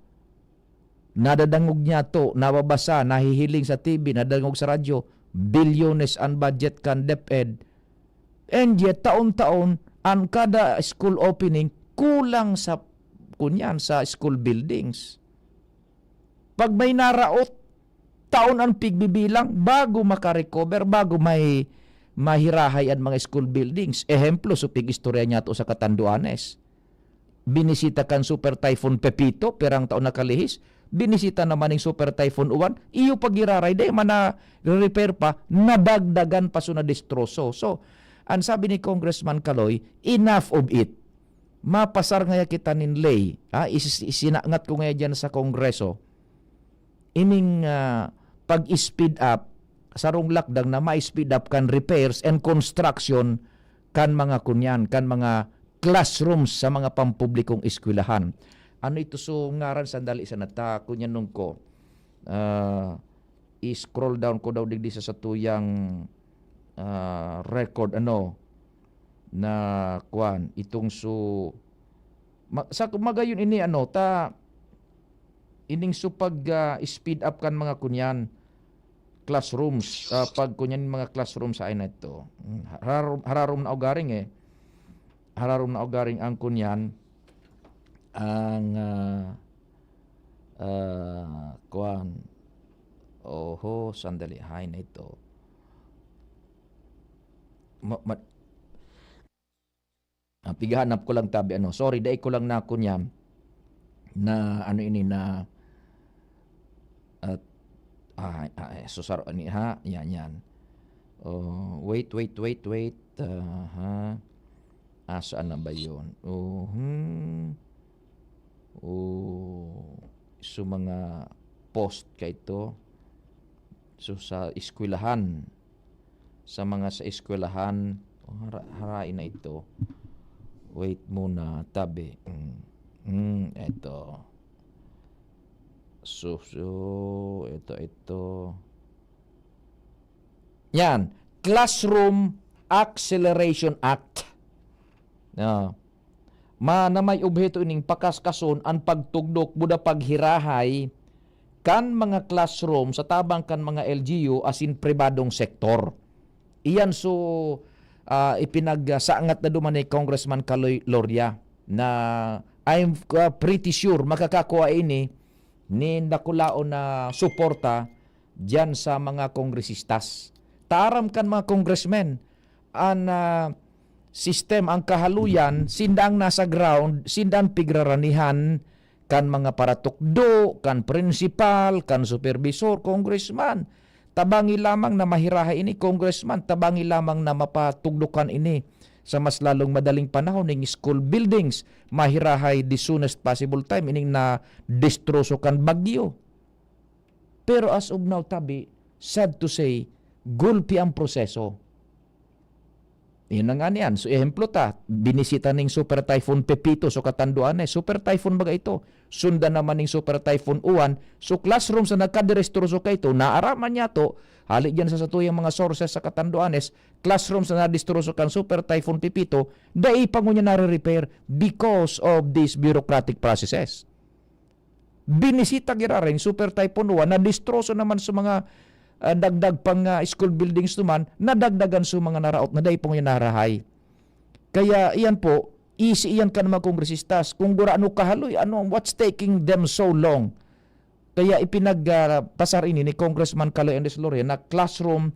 Nadadangog niyato, nababasa, nahihiling sa T V, nadadangog sa radyo, bilyones an budget kan DepEd. And yet, taon-taon, an kada school opening, kulang sa, kunyan, sa school buildings. Pag may naraot, taon an pigbibilang bago maka-recover, bago may mahirahay an mga school buildings. Ehemplo, su pig-istorya niyato sa Catanduanes. Binisita kan Super Typhoon Pepito, pirang taon nakalihis. Binisita naman ning Super Typhoon Uwan. Iyo pa giraray, dai man na-repair pa, nadagdagan pa su nadistroso. So, an sabi ni Congressman Kaloy, enough of it. Mapasar ngaya kita nin ley, ha? Isis-, isinangat ko ngaya diyan sa Kongreso. Ining, ah, pag-speed up, sarong lakdang na ma-speed up kan repairs and construction kan mga kunyan, kan mga classrooms sa mga pampublikong eskwelahan. Ano ito su ngaran? Sandali sana ta, kunyan nung ko. Ah, i-scroll down ko daw digdi sa satuyang, ah, record, ano, na kwan, itong su-, ma-, sa magayon ini, ano, ta, ining su pag, ah, speed up kan mga kunyan, classrooms, ah, pag kunyan mga classrooms sa ay na ito. Hmm, hararom, hararom na ugaring eh. Hararom na ugaring ang kunyan, ang, ah, ah, kwan. Oho, sandali, hay na ito. Ma-, ma-, ah, pighanap ko lang tabi, ano, sorry, dai ko lang na kunyan na, ano ini, na, at, ay, ay, susaro, ani, ha? Yan, yan. Oh, wait, wait, wait, wait. Aha. Asaan na ba yun? Oh, hmm. Oh, so mga post ka ito. So, sa eskwelahan. Sa mga sa eskwelahan. Oh, hara-, harain na ito. Wait muna, tabi. Mm. Mm, eto. So, so, ito, ito. Yan. Classroom Acceleration Act. Ah. Ma-, na may obheto ining pakaskason an pagtugdok buda paghirahay kan mga classroom sa tabang kan mga L G U asin pribadong sektor. Iyan so, ah, ipinagsangat na duman ni Congressman Kaloy Loria na I'm, ah, pretty sure makakakua ini nin dakulaon na suporta diyan sa mga kongresistas. Ta aram kan mga congressmen, an, ah, sistema, an kahaluyan, sinda an nasa ground, sinda an pigraranihan kan mga paratukdo, kan prinsipal, kan superbisor, congressman. Tabangi lamang na mahirahay ini, congressman. Tabangi lamang na mapatugdokan ini sa mas lalong madaling panahon ning school buildings. Mahirahay the soonest possible time ining nadestroso kan bagyo. Pero as of now, tabi, sad to say, gulpi ang proseso. Yun na nga niyan. So, ehemplo ta, binisita ning Super Typhoon Pepito sa Catanduanes. Super Typhoon baga ito. Sundan naman ning Super Typhoon Uwan. So, classrooms na nagkaderestroso kaito, naaraman niya to, hali dyan sa satuyang mga sources sa Catanduanes, classrooms na nadestroso kan Super Typhoon Pepito, dai pa ngunyan nare-repair because of these bureaucratic processes. Binisita giraray ning Super Typhoon Uwan, nadestroso naman sa mga, ah, dagdag pang, ah, school buildings naman, nadagdagan sa mga naraot na dai pa ngunyan narahay. Kaya iyan po, isi iyan kan mga kongresistas. Kung gurano kahaloy, ano, what's taking them so long? Kaya ipinag, ah, pasar ini ni Congressman Kaloy Andres Loria na Classroom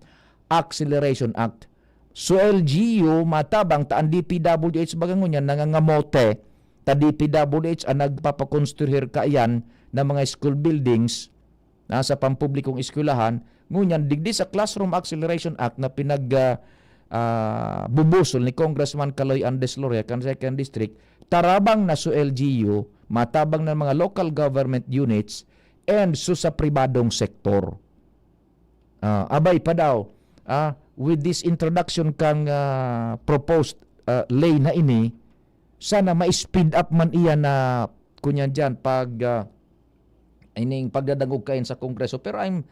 Acceleration Act. So, L G U, matabang ta an D P W H baga ngunyan nangangamote, ta D P W H an nagpapakonstruhir kaiyan na mga school buildings, ah, sa pampublikong eskwelahan. Ngunyan, digdi sa Classroom Acceleration Act na pinag, ah, ah, bubusol ni Congressman Kaloy Andres Loria kan Second District, tarabang na so L G U, matabang na mga local government units, and so sa pribadong sektor. Ah, abay pa daw, ah, with this introduction kang, ah, proposed, ah, ley na ini, sana ma-speed up man iyan na, kunyan diyan, pag, ah, ining pagdadangog kain sa Kongreso. Pero I'm,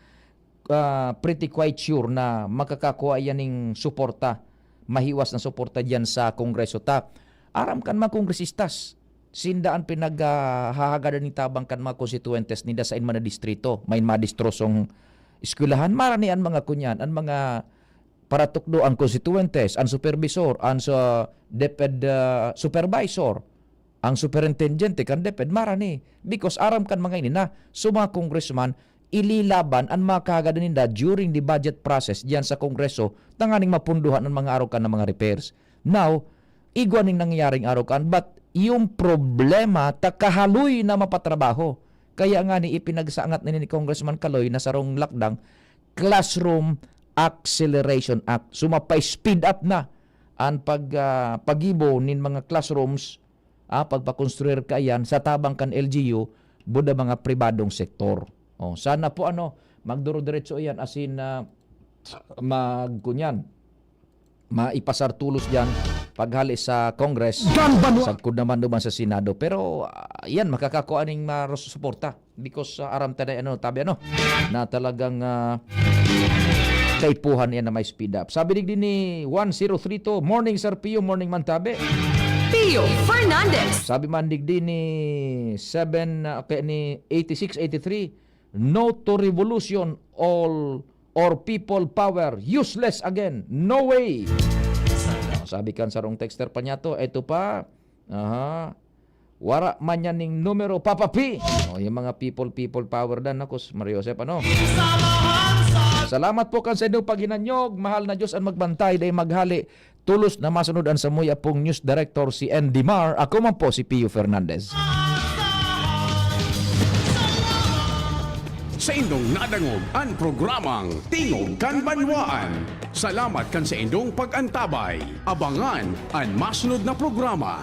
ah, pretty quite sure na makakakua iyan ning suporta, mahiwas na suporta diyan sa Kongreso. Ta, aram kan mga kongresistas, sinda an pinaghahagadan nin tabang kan mga konstituyentes ninda sain man na distrito. May madistrosong eskwelahan, marani an mga kunyan, an mga paratukdo, an konstituyentes, an superbisor, an sa DepEd, ah, supervisor, ang superintendente kan DepEd, marani. Because aram kan mga ini na so mga congressman, ililaban an mga kahagadan ninda during the budget process diyan sa Kongreso tanganing mapunduhan an mga arokan na mga repairs. Now, igwa ning nangyayaring arokan, but yung problema, ta kahaloy na mapatrabaho. Kaya nga ni ipinagsangat na ni Congressman Kaloy na sarong lakdang, Classroom Acceleration Act. So, mapa-speed up na an pag, ah, pagibo nin mga classrooms, ah, pagpakonstruir kaiyan sa tabang kan L G U, buda mga pribadong sektor. Oh, sana po, ano, magduro-diretso iyan, asin, ah, magkunyan, maipasar tolos diyan paghali sa Congress, Kan banwa. Sagkod naman duman sa Senado. Pero, ah, yan, makakakua ning maros suporta. Because, ah, aram ta na, ano, tabi, ano, na talagang, ah, kaipuhan yan na may speed up. Sabi digdi ni one zero three two, "Morning, Sir Pio, morning man, tabi." Pio Fernandez. Sabi man digdi ni seven, ah, kay ni eighty-six eighty-three, "No to revolution, all or people power, useless again, no way." Sabi kan sarong texter pa niya to, eto pa, aha, "Wara man yan ning numero, Papa P." Oh, yung mga people, people power dan, ako, Mario Joseph, ano? Salamat po kan sa inyong paghinanyog. Mahal na Diyos ang magbantay, dahil maghali. Tolos na masunod an samuya pong news director, si Andy Mar. Ako man po si Pio Fernandez. Sa indong nadangog an programang Tingog kan Banwaan. Salamat kan sa indong pag-antabay. Abangan an masunod na programa.